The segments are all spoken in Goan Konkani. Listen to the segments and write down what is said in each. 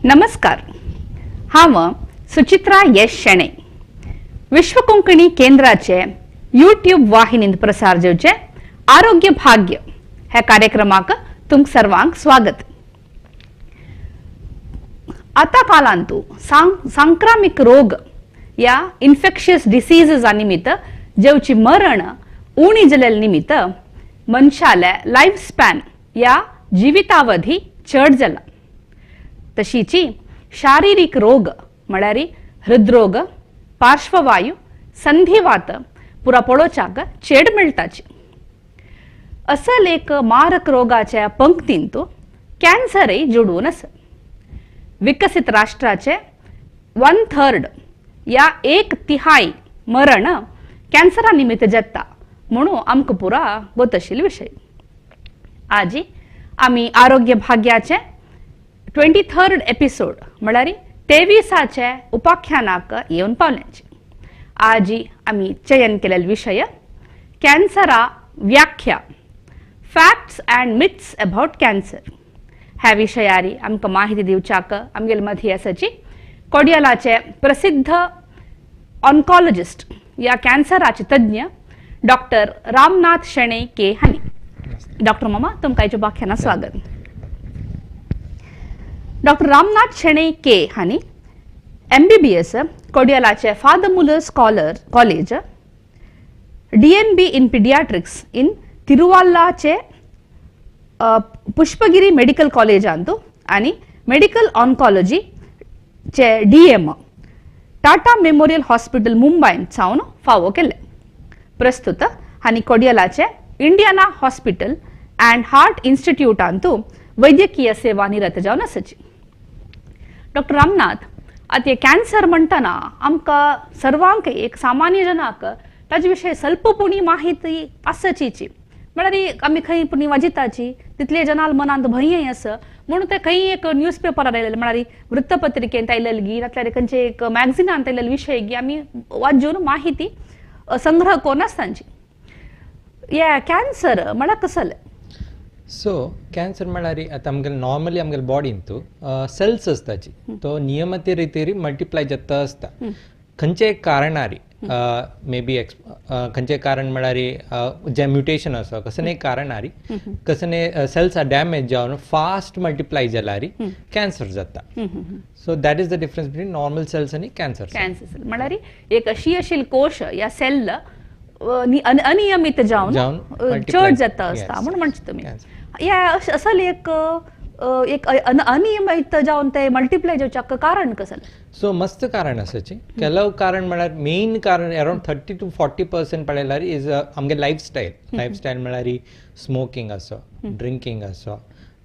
नमस्कार, हांव सुचित्रा यश शेणै, विश्व कोंकणी केंद्राचे यूट्यूब वाहिनींत प्रसार जावचे आरोग्य भाग्य ह्या कार्यक्रमाक तुमकां सर्वांक स्वागत. आतां कालांतू सांक्रामिक रोग या इन्फेक्शियस डिसीजेसा निमित्त जेवची मरण उणी जाल्ले निमित्त मनशाले लायफ स्पॅन या जिवितावधी चड जाला. तशीची शारीरिक रोग म्हळ्यार हृदरोग, पार्श्ववायू, संधिवात पुरा पळोवच्याक चेड मेळटाची. असल एक मारक रोगाच्या पंक्तींत कॅन्सरय जोडून आसा. विकसीत राष्ट्राचे 1/3 या 1/3 मरण कॅन्सरा निमित्त जाता म्हणून आमकां पुरा गोतशील विशय. आजी आमी आरोग्य भाग्याचे 23rd episode म्हळ्यार 23 उपाख्यानाक येवन पावल्याचे. आजी आमी चयन केलेले विशय कॅन्सरा व्याख्या, facts and myths about cancer. ह्या विशयारी आमकां माहिती दिवच्याक आमगेले मदीं आसाची कोडियलाचे प्रसिद्ध ऑन्कॉलॉजिस्ट या कॅन्सराचे तज्ञ डॉक्टर रामनाथ शेणै के हांणी. डॉक्टर मामा, तुमकां आयच्या उपाख्यानात स्वागत. डॉक्टर रामनाथ शेणै के हांणी MBBS कोडियलाचे Father Muller scholar college, DNB in paediatrics in तिरुवाल्लाचे पुष्पगिरी medical कॉलेजांतू आनी मेडिकल ऑन्कॉलॉजीचे DM Tata memorial hospital मुंबयंत सावन फावो केले. प्रस्तुत हांणी कोडियलाचे इंडियाना हॉस्पिटल अँड हार्ट इन्स्टिट्यूटांतू वैद्यकीय सेवा निरत जावन आसाची. डॉक्टर रामनाथ, आतां कॅन्सर म्हणटना आमकां सर्वांक एक सामान्य जनाक ताजे विशय स्वल्प पुणी माहिती आसचीची. म्हळ्यार आमी खंय पुणी वाजिताची तितले जनाल मनांत भंय आसा म्हणून ते खंय एक न्यूज पेपरार आयलेले, म्हळ्यार वृत्तपत्रिकेंत आयलेले गी नातल्यार खंयचे एक मॅगझिनांत आयलेले विशय गी आमी वाजून माहिती संग्रह करून आसतांची. हे कॅन्सर म्हळ्यार कसलें? सो कॅन्सर म्हळ्यार आतां आमगेले नॉर्मली आमगेले बॉडींतू सेल्स आसताची, तो नियमते रितीर मल्टिप्लाय जाता आसता. खंयचे कारणारी मे बी खंयचे कारण म्हळ्यार जे म्युटेशन आसा, कसले कारणारी कसले सेल्स are damage जावन फास्ट मल्टिप्लाय जाल्यार कॅन्सर जाता. So that is the difference between normal cells आनी कॅन्सर. कॅन्सर म्हळ्यार एक अशी अशील कोश या सेल अनियमित जावन चड जाता आसता म्हणून म्हणचे तुमी. ह्या असल एक एक अनियमित जावन ते मल्टिप्लाय जावच्याक कारण कसलें? सो मस्त कारण आसाची. ಕೆಲವು कारण म्हळ्यार मेन कारण अरावंड 30 to 40% पळयल्यार is आमगे लायफ स्टायल. लायफ स्टायल म्हळ्यार स्मोकिंग आसो, ड्रिंकींग आसो,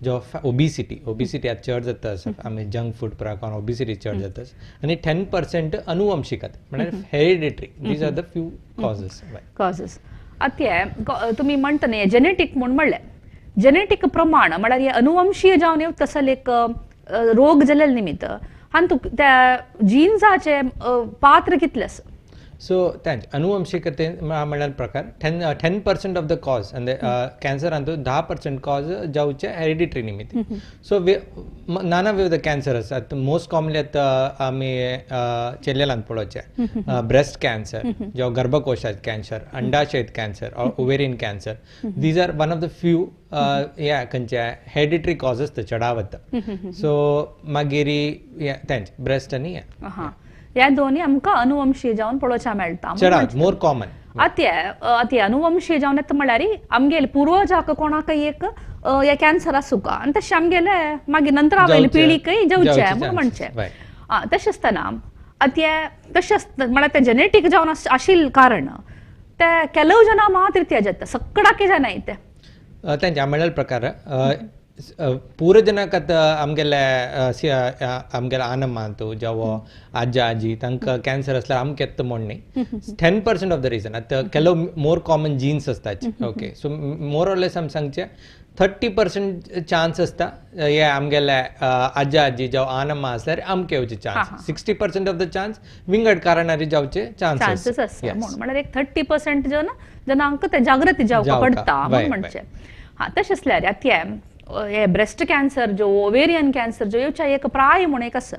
जो ओबिसिटी, ओबिसिटी आतां चड जाता आसा, आमी जंक फूड प्रकार ओबिसिटी चड जाता आनी 10% अनुवंशिकत म्हळ्यार hereditary. These are the few causes. Causes. आतां तुमी म्हणटा न्ही जेनेटीक म्हूण म्हणलें, जेनेटीक प्रमाण म्हळ्यार हे अनुवंशीय जावन येवता तसले एक रोग जाल्ले निमित्त हातूंत त्या जिन्साचे पात्र कितलें आसा? सो तेंच अनुवंशिकते म्हळ्यार प्रकार 10% ऑफ the cause आनी कॅन्सरांतू 10% कॉज जावचे हेरिडिटरी निमित्त. सो नाना विविध कॅन्सर आसात. मोस्ट कॉमनली आतां आमी चेल्लेलांत पळोवचें ब्रेस्ट कॅन्सर, जावं गर्भकोशात cancer, अंडाशयत cancer, ovarian cancer. These are one of the few ह्या खंयचे हेरिडिटरी कॉजेस ते चडावत. सो मागीर तेंच ब्रेस्ट आनी ह्या दोन्ही आमकां अनुवंशीय जावन पळोवच्या मेळटा, चडावत मोर कॉमन. आतां आतां अनुवंशीय जावन येता म्हळ्यार आमगेले पुर्वजाक कोणाकय एक हे कॅन्सर आसूका आनी तशें आमगेले मागीर नंतर वयले पिळीकय जावचें म्हूण म्हणचें. तशें आसतना आतां तशें आसता म्हळ्यार तें जेनेटीक जावन आशिल्लें कारण ते ಕೆಲವು ಜನ मात्र ते जाता, सगळ्याक जाणाय ते. तेंचे म्हळ्यार प्रकार पूरा जनक आतां आमगेले आमगेले आनम्मा जावं आज्जा आजी तांकां कॅन्सर आसल्यार आमकां येता म्हूण न्ही. 10% ऑफ the reason. आतां ಕೆಲವು मोर कॉमन जीन्स आसताची. Okay, so more or less आमी सांगचें 30% चान्स आसता हे आमगेले आज्जा आजी जावं आनम्मा आसल्यार आमकां येवचे चान्स. 60% ऑफ the chance विंगड कारणारी जावचे चान्सीस आसता. म्हूण म्हळ्यार एक 30% जन जनांक ते जागृती जावपाक पडटा म्हूण म्हणचें. हां, तशें आसल्यार आतां हे ब्रेस्ट कॅन्सर जो ओवेरियन कॅन्सर जो येवच्या एक प्राय म्हूण एक आसा,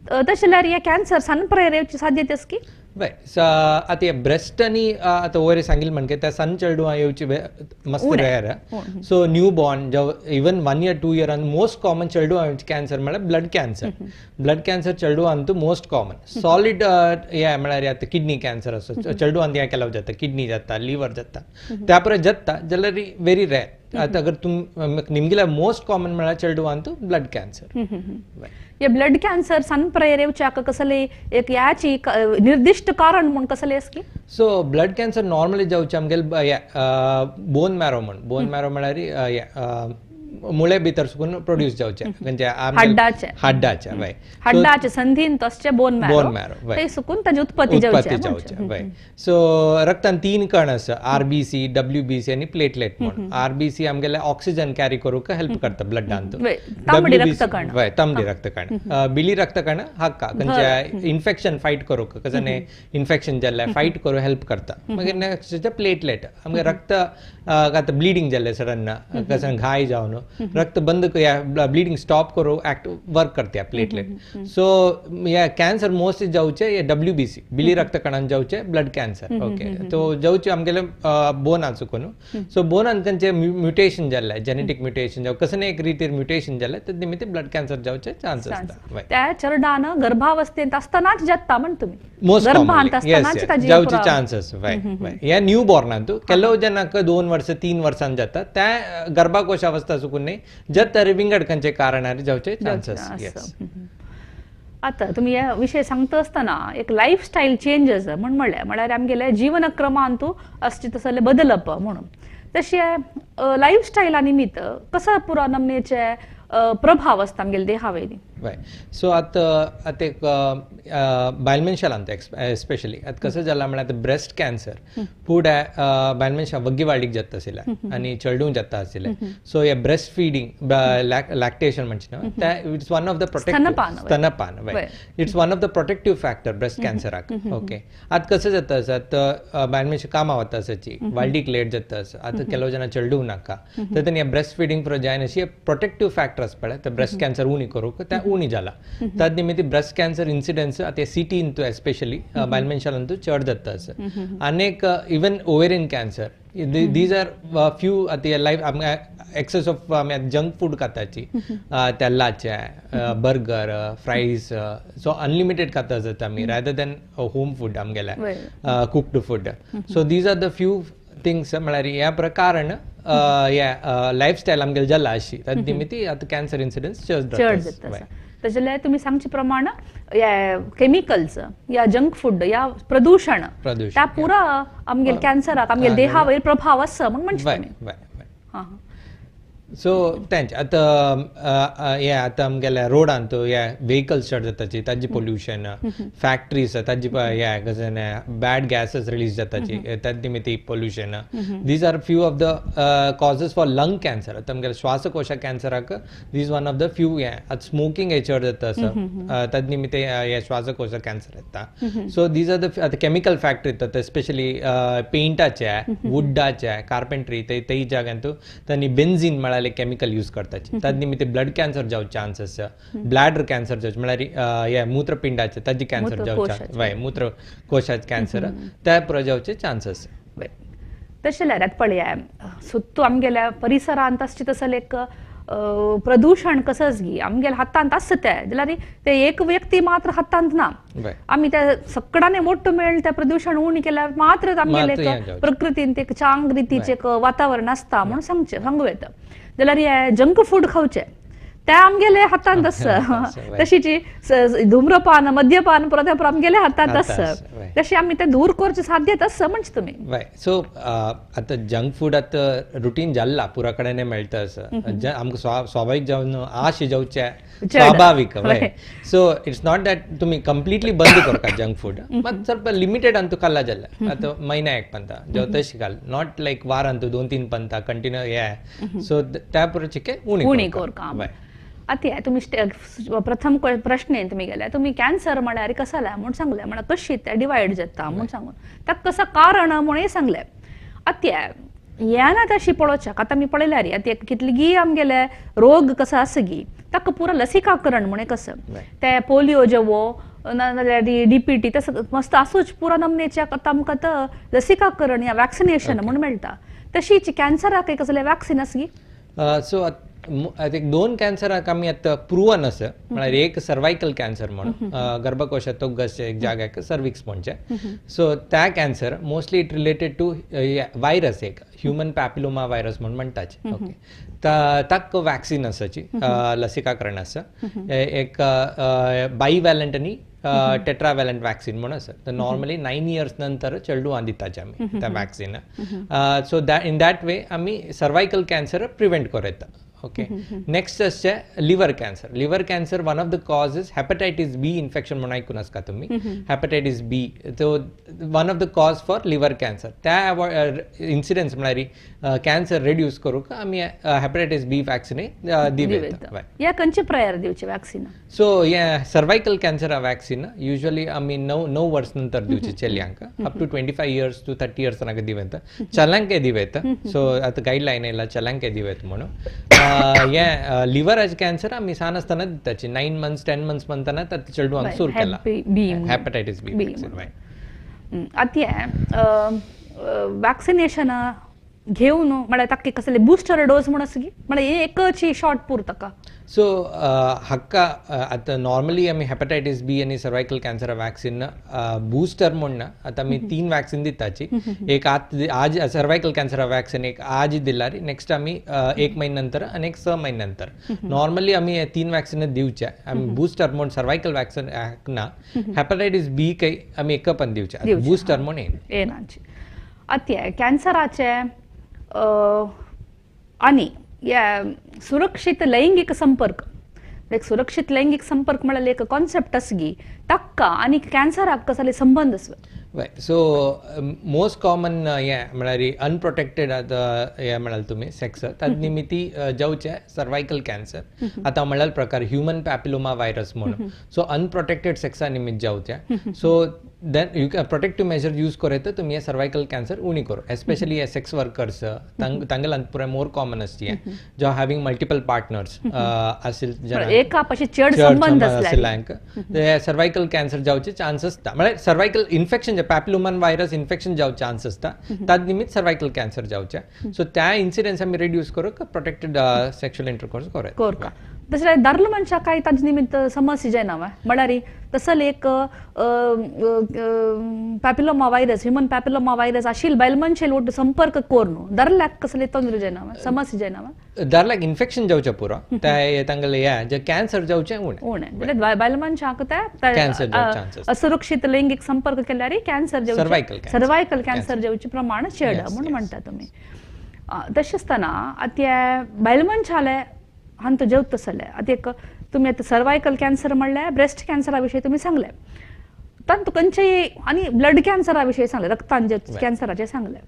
तशें जाल्यार हे कॅन्सर सनप्रायर येवची साध्यता आसा की? बरें, आतां हे ब्रेस्ट आनी आतां वयर सांगिल्लें म्हणजे त्या सन चेडवां येवची मस्त रेयर. सो न्यू बॉर्न जावं even 1 year 2 year most common चेडवां येवची कॅन्सर म्हळ्यार ब्लड कॅन्सर. ब्लड कॅन्सर चेडवांतू मोस्ट कॉमन. सॉलिड हे म्हळ्यार आतां किडनी कॅन्सर आसा चेडवांत, हें केल्यार जाता, किडनी जाता, लिवर जाता, त्या परस जाता जाल्यार व्हेरी रेयर. आतां अगर तुम निमगेल्या मोस्ट कॉमन म्हळ्यार चेडवांतू ब्लड कॅन्सर. हे ब्लड कॅन्सर सनप्रायर येवच्याक कसले एक याची निर्दिष्ट कारण म्हूण कसले आसा की? सो ब्लड कॅन्सर नॉर्मली जावचे आमगेले बोन मॅरो म्हूण. बोन मॅरो म्हळ्यार मुळे भितर सुकून प्रोड्यूस जावचे म्हणजे हाड्डाचे, हाड्डाचे वय, हाड्डाचे संधीन तसचे बोन मॅरो, बोन मॅरो ते सुकून ताजी उत्पत्ती जावचे वय. सो रक्तान 3 कण आसा, आरबीसी, डब्ल्यूबीसी आनी प्लेटलेट म्हूण. आरबीसी आमगेले ऑक्सिजन कॅरी करूंक हेल्प करता ब्लडांत, तांबडी रक्तकण वय, तांबडी रक्तकण. बिली रक्तकण हाका खंयचे इन्फेक्शन फायट करूंक, कशें इन्फेक्शन जाल्लें फायट करूंक हेल्प करता. मागीर नेक्स्ट प्लेटलेट, आमगे रक्त आतां ब्लिडींग जाल्लें सडन, कशें घाय जावन रक्त बंद ब्लिडींग स्टॉप करू एक्ट वर्क करते प्लेटलेट. सो या कॅन्सर मोस्टली जावचे हे डब्ल्यूबीसी बिली रक्तकणान जावचे ब्लड कॅन्सर. ओके, तो जावचे आमगेले बोनान चुकून. सो बोनान खंयचे म्युटेशन जाल्लें, जेनेटीक म्युटेशन जावं कसले एक रितीर म्युटेशन जाल्लें ते निमित्त ब्लड कॅन्सर जावचे चान्स आसता. त्या चेडवान गर्भावस्थेंत आसतनाच जाता म्हण तुमी, मोस्ट जावचे चान्सेस वय वय. हे न्यू बॉर्नांतू ಕೆಲವು ಜನಕ್ಕೆ 2 ವರ್ಷ 3 वर्षां जाता, त्या गर्भाकोश अवस्था चुकून न्ही जाता विंगड खंयचे कारणान जावचे चान्सेस. आतां तुमी हे विशय सांगता आसतना एक लायफस्टायल चेंजस म्हण म्हणलें, म्हळ्यार आमगेले जीवनक्रमांतू असचे तसले बदलप म्हणून, तशें लायफस्टायला निमित्त कसो पुरो नमनेचे प्रभाव आसता आमगेले देहा वयली? वय, सो आतां आतां एक बायल मनशांत एस्पेशली आतां कसं जालां म्हळ्यार आतां ब्रेस्ट कॅन्सर फुडें बायल मनशां वग्गी वाडीक जाता आशिल्लें आनी चेडूं जाता आशिल्लें. सो हे ब्रेस्ट फिडींग लॅक्टेशन म्हणचे न्हू, तें it's one of the protective, स्तनपान वय, it's one of the protective factor breast कॅन्सराक. Okay, आतां कसं जाता आसा, आतां बायल मनशां कामां वता आसाची, वाडीक लेट जाता आसा, आतां ಕೆಲವು जन चेडूं नाका, तर तेन्ना ब्रेस्ट फिडींग जायन अशी प्रोटेक्टीव फॅक्टर आसता पळय, ते ब्रेस्ट कॅन्सर उणी करूंक तें उणी जाला. तद निमित्त ब्रेस्ट कॅन्सर इन्सिडन्स आतां सिटींतू एस्पेशली बायल मनशांतू चड जाता आसा. आनी even ovarian cancer, these are few आतां लायफ आमकां एक्सेस ऑफ आमी जंक फूड खाताची, तेलाचे बर्गर, फ्रायज, सो अनलिमिटेड खाता जाता आमी रादर दॅन होम फूड आमगेले cooked food. So these are the few things म्हळ्यार ह्या प्रकारण ह्या लायफस्टायल आमगेले जाला अशी, तद निमित्त आतां कॅन्सर इन्सिडन्स चड जाता. तशें जाल्यार तुमी सांगचे प्रमाण केमिकल्स या जंक फूड या प्रदूषण त्या पुरा आमगेले कॅन्सराक आमगेले देहा वयर प्रभाव आसा म्हूण म्हणचे तुमी. सो तेंच आतां हे आतां आमगेल्या रोडांत हे व्हेकल्स चड जाताची ताजी पोल्युशन, फॅक्टरीज ताजी हे कशें बॅड गॅसेस रिलीज जाताची त्या निमित्त pollution. These are few of the causes for lung cancer. आतां आमगेल्या श्वासकोशा कॅन्सराक these one of the few. हे आतां स्मोकींग हे चड जाता आसा, तद निमित्त हे श्वासकोशा कॅन्सर येता. सो these are the आतां केमिकल फॅक्टरी येतात एस्पेशली पेंटाचे, वुड्डाचे, कार्पेंट्री तेय जाग्यांतू तांणी बेन्झीन म्हळ्यार केमिकल यूज करताची, तद निमित्त ब्लड कॅन्सर जावचे चान्सेस, ब्लॅडर कॅन्सर जावचे म्हळ्यार हे मूत्रपिंडाचे ताजे कॅन्सर जावचे, वय मूत्रकोशाचे कॅन्सर त्या पुरो जावचे चान्सेस. तशें जाल्यार आतां पळया सुत्तू आमगेल्या परिसरांत आसचे तसलें एक प्रदूषण कसंच गी आमगेल्या हातांत आसता तें, जाल्यार ते एक व्यक्ती मात्र हातांत ना, आमी त्या सकडाने मोठो मेळ त्या प्रदूषण उणी केल्यार मात्र आमगेले प्रकृतीन एक चांग रितीचें एक वातावरण आसता म्हूण सांगचें सांगू येता. जाल्यार हे जंक फूड खावचें ते आमगेले हातांत आसा, तशीच धूम्रपान मद्यपान परत आमगेले हातांत आसा, तशें आमी ते दूर करचें साध्यत आसा म्हणचे तुमी. वय, सो आतां जंक फूड आतां रुटीन जाल्ला पुरा कडेन मेळटा आसा, आमकां स्वाभावीक जावन आश जावचें स्वाभावीक. वय, सो it's not that तुमी कंप्लिटली बंद करता जंक फूड, मात ಸ್ವಲ್ಪ लिमिटेड अंतू खाल्ला जाल्यार आतां म्हयन्या एक पंता जावं तशें घाल, not like वारांतू 2-3 पंता कंटिन्यू हे. सो त्या पुरो चिके उणी करता. आतां तुमी प्रथम प्रश्नेन तुमी गेले, तुमी कॅन्सर म्हळ्यार कसो जालें म्हूण सांगलें, म्हळ्यार कशी ते डिवायड जाता म्हूण सांगून ताका कसो कारण म्हणून सांगलें. आतां हें ना तशी पळोवच्याक आतां आमी पळयल्यार आतां कितलीगी आमगेले रोग कसो आसा गी ताका पुरो लसिकाकरण म्हण एक आसा, ते पोलियो जेवो नाजाल्यार DPT तसो मस्त आसूच पुरो नमनेच्या आतां आमकां आतां लसिकाकरण या वॅक्सिनेशन म्हूण मेळटा. तशीच कॅन्सराक एक कसलें वॅक्सिन आसा गी? सो एक 2 कॅन्सराक आमी आतां प्रुवन आसा, म्हळ्यार एक सर्वायकल कॅन्सर म्हणून गर्भकोशात तोगसचे एक जाग्याक सर्विक्स म्हणचे. सो त्या cancer mostly it related to virus, एक ह्युमन पॅपिलोमा व्हायरस म्हणून म्हणटाचे. ओके, ताक वॅक्सिन आसाची, लसिकाकरण आसा. एक बायव्हॅलंट आनी टेट्राव्हॅलंट वॅक्सिन म्हणून आसा. तर नॉर्मली 9 इयर्स नंतर चेडवां दिताचे आमी त्या vaccine. So in that way आमी सर्वायकल कॅन्सर प्रिवेंट करूं येता. ओके, नेक्स्ट आसचे liver cancer. Liver cancer one of the causes hepatitis B infection म्हणून आयकून आसता तुमी. हेपटायटीस बी तो one of the cause for liver cancer. त्या इन्सिडन्स म्हळ्यार कॅन्सर रिड्यूस करूंक आमी हेपटायटीस बी वॅक्सिन दिवं येता. ह्या खंयचे प्रायर दिवचे वॅक्सिन? सो हे सर्वायकल कॅन्सरा वॅक्सिन युजली आमी 9 वर्स नंतर दिवचे चलयांक, up to 25 years to 30 years दिवं येता, चल्यांकय दिवं येता. सो आतां गायडलायन येयला चल्यांकय दिवं येता म्हणून. हे लिवराचे कॅन्सर आमी सान आसतना दिताची, 9 मंथ्स 10 मंथ्स म्हणतना तातूंत चेडवांक सुरू केला हेपटायटीस बी वॅक्सिन. आतां हें वॅक्सिनेशन घेवन म्हळ्यार ताका कसले बुस्टर डोस म्हूण आसा गी, म्हळ्यार हें एकच शॉर्ट पूर ताका? सो हाका आतां नॉर्मली आमी हेपटायटीस बी आनी सर्वायकल कॅन्सरा वॅक्सिन बुस्टर म्हूण ना, आतां आमी 3 वॅक्सिन दिताची. एक आज सर्वायकल कॅन्सरा वॅक्सिन एक आज दिल्यार नेक्स्ट आमी 1 म्हयन्या नंतर आनी एक 6 म्हयन्या नंतर. नॉर्मली आमी 3 वॅक्सिन दिवचे. आमी बुस्टर म्हूण सर्वायकल वॅक्सिन ना, हेपटायटीस बी काय आमी एक पण दिवचे, बुस्टर म्हूण येना. आतां कॅन्सराचे आनी सुरक्षित लैंगिक संपर्क, एक सुरक्षित लैंगिक संपर्क म्हळ्यार एक कॉन्सेप्ट आसा गी, ताका आनी कॅन्सराक कसले संबंद आसा? सो मोस्ट कॉमन हें म्हळ्यार अनप्रोटेक्टेड आतां हें म्हणाल तुमी सेक्स, ताजे निमित्ती जावचें सर्वायकल कॅन्सर. आतां म्हळ्यार प्रकार ह्युमन पॅपिलोमा व्हायरस म्हणून. सो अनप्रोटेक्टेड सेक्सा निमित्त जावचें. So then you can protective measure use करूं येता तुमी हे सर्वायकल कॅन्सर उणी करूं. एस्पेशली हे सेक्स वर्कर्स तांगेल्यान पुराय मोर कॉमन आसची, जो हॅविंग मल्टिपल पार्टनर्स आशिल्ले एका पशी चड संबंध आशिल्ल्यांक सर्वायकल कॅन्सर जावचे चान्स आसता. म्हळ्यार सर्वायकल इन्फेक्शन, पॅपिलोमन व्हायरस इन्फेक्शन जावचे चान्स आसता, ताज निमित्त सर्वायकल कॅन्सर जावचे. सो त्या इन्सिडन्स आमी रिड्यूस करूंक प्रोटेक्टेड सेक्शुअल इंटरकोर्स करूं. तशें दादलो मनशाक काय ताजे निमित्त समस्या जायना म्हळ्यार तसले एक papilloma virus, human papilloma virus आशिल्ले बायल मनशेल ಒಟ್ಟು संपर्क करून दादल्याक कसले ತೊಂದರೆ जायना, समस्या जायना? दादल्याक इन्फेक्शन जावचें पुरो, तांगेले हें जे कॅन्सर जावचें उणें उणें. म्हणजे बायल मनशाक ते असुरक्षित लैंगिक संपर्क केल्यार कॅन्सर जावचें, सर्वायकल कॅन्सर जावचें प्रमाण चड म्हणून म्हणटा तुमी. तशें आसतना आतां बायल मनशाले हांतो जेवता तसले आतां एक तुमी आतां सर्वायकल कॅन्सर म्हणल्यार ब्रेस्ट कॅन्सरा विशयी तुमी सांगलें, तातूंत खंयचेय आनी ब्लड कॅन्सरा विशयी सांगलें, रक्तान जे कॅन्सराचें सांगलें.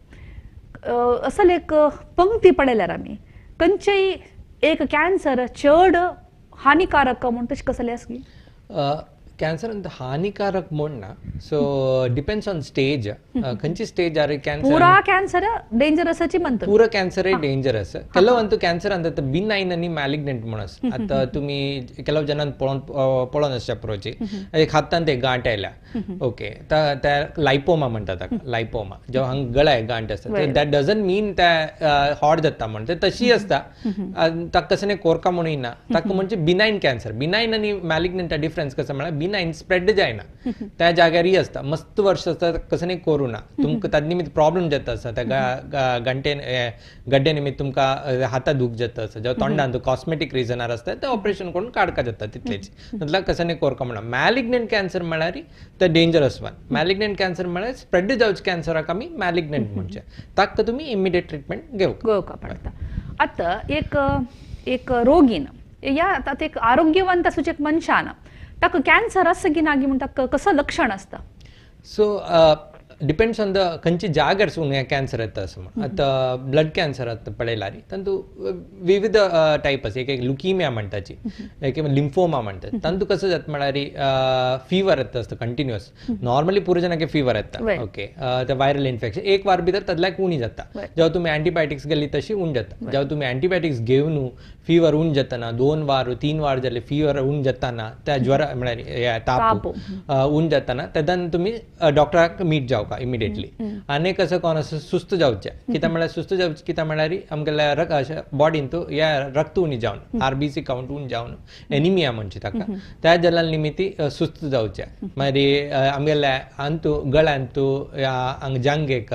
असले एक पंक्ती पळयल्यार आमी खंयचेय एक कॅन्सर चड हानिकारक म्हूण तशें कसलें आसा गी? कॅन्सर हानिकारक म्हूण ना, सो डिपेंड्स ऑन स्टेज, खंयची स्टेज आर कॅन्सर. पुरा कॅन्सर डेंजरसाची म्हणतो, पुरा कॅन्सर डेंजरस. ಕೆಲವೊಂದು ಕ್ಯಾನ್ಸರ್ ಅಂತ ಬಿನೈನ್ आणि मॅलिग्नंट म्हणून आता तुम्ही ಕೆಲವು ಜನ पळोवन आसच्या पुरोची एक हातान ते गांठ आयल्या, ओके, त्या लायपोमा म्हणतात ताका, लायपोमा जेव्हा हांगा गळ्याक गांठ आसता, that doesn't मीन त्या हॉट जाता म्हण, ते तशी आसता, ताका तशें कोरका म्हणून ना, ताका म्हणजे बिनायन कॅन्सर. बिनायन आनी मॅलिग्नंट डिफरन्स कसो म्हळ्यार बिनायन स्प्रेड जायना, त्या जाग्यारय आसता, मस्त वर्ष आसता, कसं नाही करू ना तुमकां ताजे निमित्त प्रॉब्लम जाता आसा, त्या गंटे गड्डे निमित्त तुमकां हाता दूख जाता आसा, जेव्हा तोंडान कॉस्मेटीक रिजनार आसता ते ऑपरेशन करून काडका जाता तितलेच, मतलब कसं नाही कोरका म्हणा. मॅलिग्नंट कॅन्सर म्हळ्यार ते डेंजरस वन. मॅलिग्नंट कॅन्सर म्हळ्यार स्प्रेड जावचे कॅन्सराक आमी मॅलिग्नंट म्हणचे, ताका तुमी इमिडिएट ट्रिटमेंट घेवंक पडटा. आतां एक एक रोगीन या आतां एक आरोग्यवंत आसूचे एक मनशान ताका कॅन्सर आसा की ना म्हूण ताका कसो लक्षण आसता? सो डिपेंड्स ऑन the खंयची जाग्यार सून हे कॅन्सर येता असं म्हण. आतां ब्लड कॅन्सर आतां पळयल्यार तांतू विविध टायप आसा. एक एक लुकिमिया म्हणटाची, एक लिम्फोमा म्हणटात. तांतू कसं जाता म्हळ्यार फिवर येता आसता कंटिन्युअस. नॉर्मली पुरो जाणांक फिवर येता, ओके, ते वायरल इन्फेक्शन एक वार भितर तदल्याक उणी जाता. जेव्हा तुमी अँटीबायोटिक्स गेली तशी उण जाता. जेव्हा तुमी अँटीबायोटिक्स घेवन फिवर उण जाताना 2 वार 3 वार जाले फिवर उण जाताना त्या ज्वर म्हळ्यार ताप उण जाताना तेन्ना तुमी डॉक्टराक मीट जावका इमिडिएटली. आनी कसं कोण असं सुस्त जावचें कित्याक म्हळ्यार सुस्त जावचें कित्याक म्हळ्यार आमगेल्या बॉडीन तो ह्या रक्त उणी जावन आरबीसी कावंट उण जावन एनिमिया म्हणचे ताका, त्या जलाल निमित्ती सुस्त जावचें. मागीर आमगेल्या अंतू गळ्यांतू या जांगेक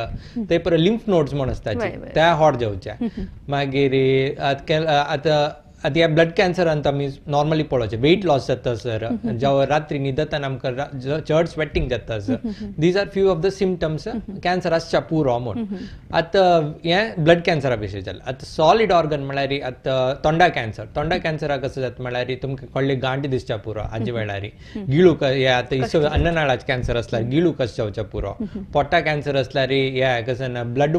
ते पर लिम्फ नोड्स म्हण आसता त्या हॉट जावचें. मागीर आतां आतां ह्या ब्लड कॅन्सरान आमी नॉर्मली पळोवचें वेट लॉस जाता सर, जेव्हा रात्री न्हिदतना आमकां चड स्वेटिंग जाता sir. These are few of the symptoms cancer आसच्या पुरो म्हूण. आतां हें ब्लड कॅन्सरा विशय जालें. आतां सॉलिड ऑर्गन म्हळ्यार आतां तोंडा कॅन्सर. तोंडा कॅन्सरा कसं जाता म्हळ्यार तुमकां व्हडली गांठ दिसच्या पुरो हाजे वेळार गिळूक हे आतां इसो अन्ननाळाचे कॅन्सर असल्यार गिळूक कशें जावचें पुरो. पोटा कॅन्सर असल्यार हे कसं ना ब्लड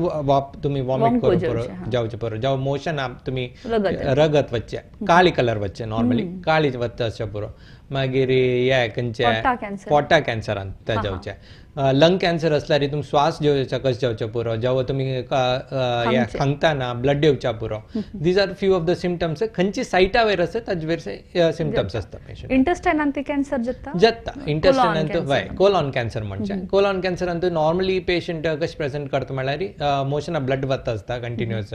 तुमी वॉमिट करूं पुरो जावचें पुरो. जावं मोशन तुमी रगत वचचें, काळी कलर वचचें, नॉर्मली काळी वता अशें पुरो. मागीर हे खंयचे पोटा कॅन्सरान ते जावचें. लंग कॅन्सर असल्यार तुमी श्वास घेवच्या कशें जावचें पुरो, जेव्हा तुमी खांगताना ब्लड येवच्या पुरो. These are few of the symptoms. खंयची सायटा वयर आसा ताजे वयर सिमटम्स आसता पेशंट. इंटेस्टायनान ते कॅन्सर जाता जाता इंटेस्टायनान वय कोलॉन कॅन्सर म्हणचे. कोलॉन कॅन्सरान नॉर्मली पेशंट कशें प्रेझेंट करता म्हळ्यार मोशना ब्लड वता आसता कंटिन्युअस,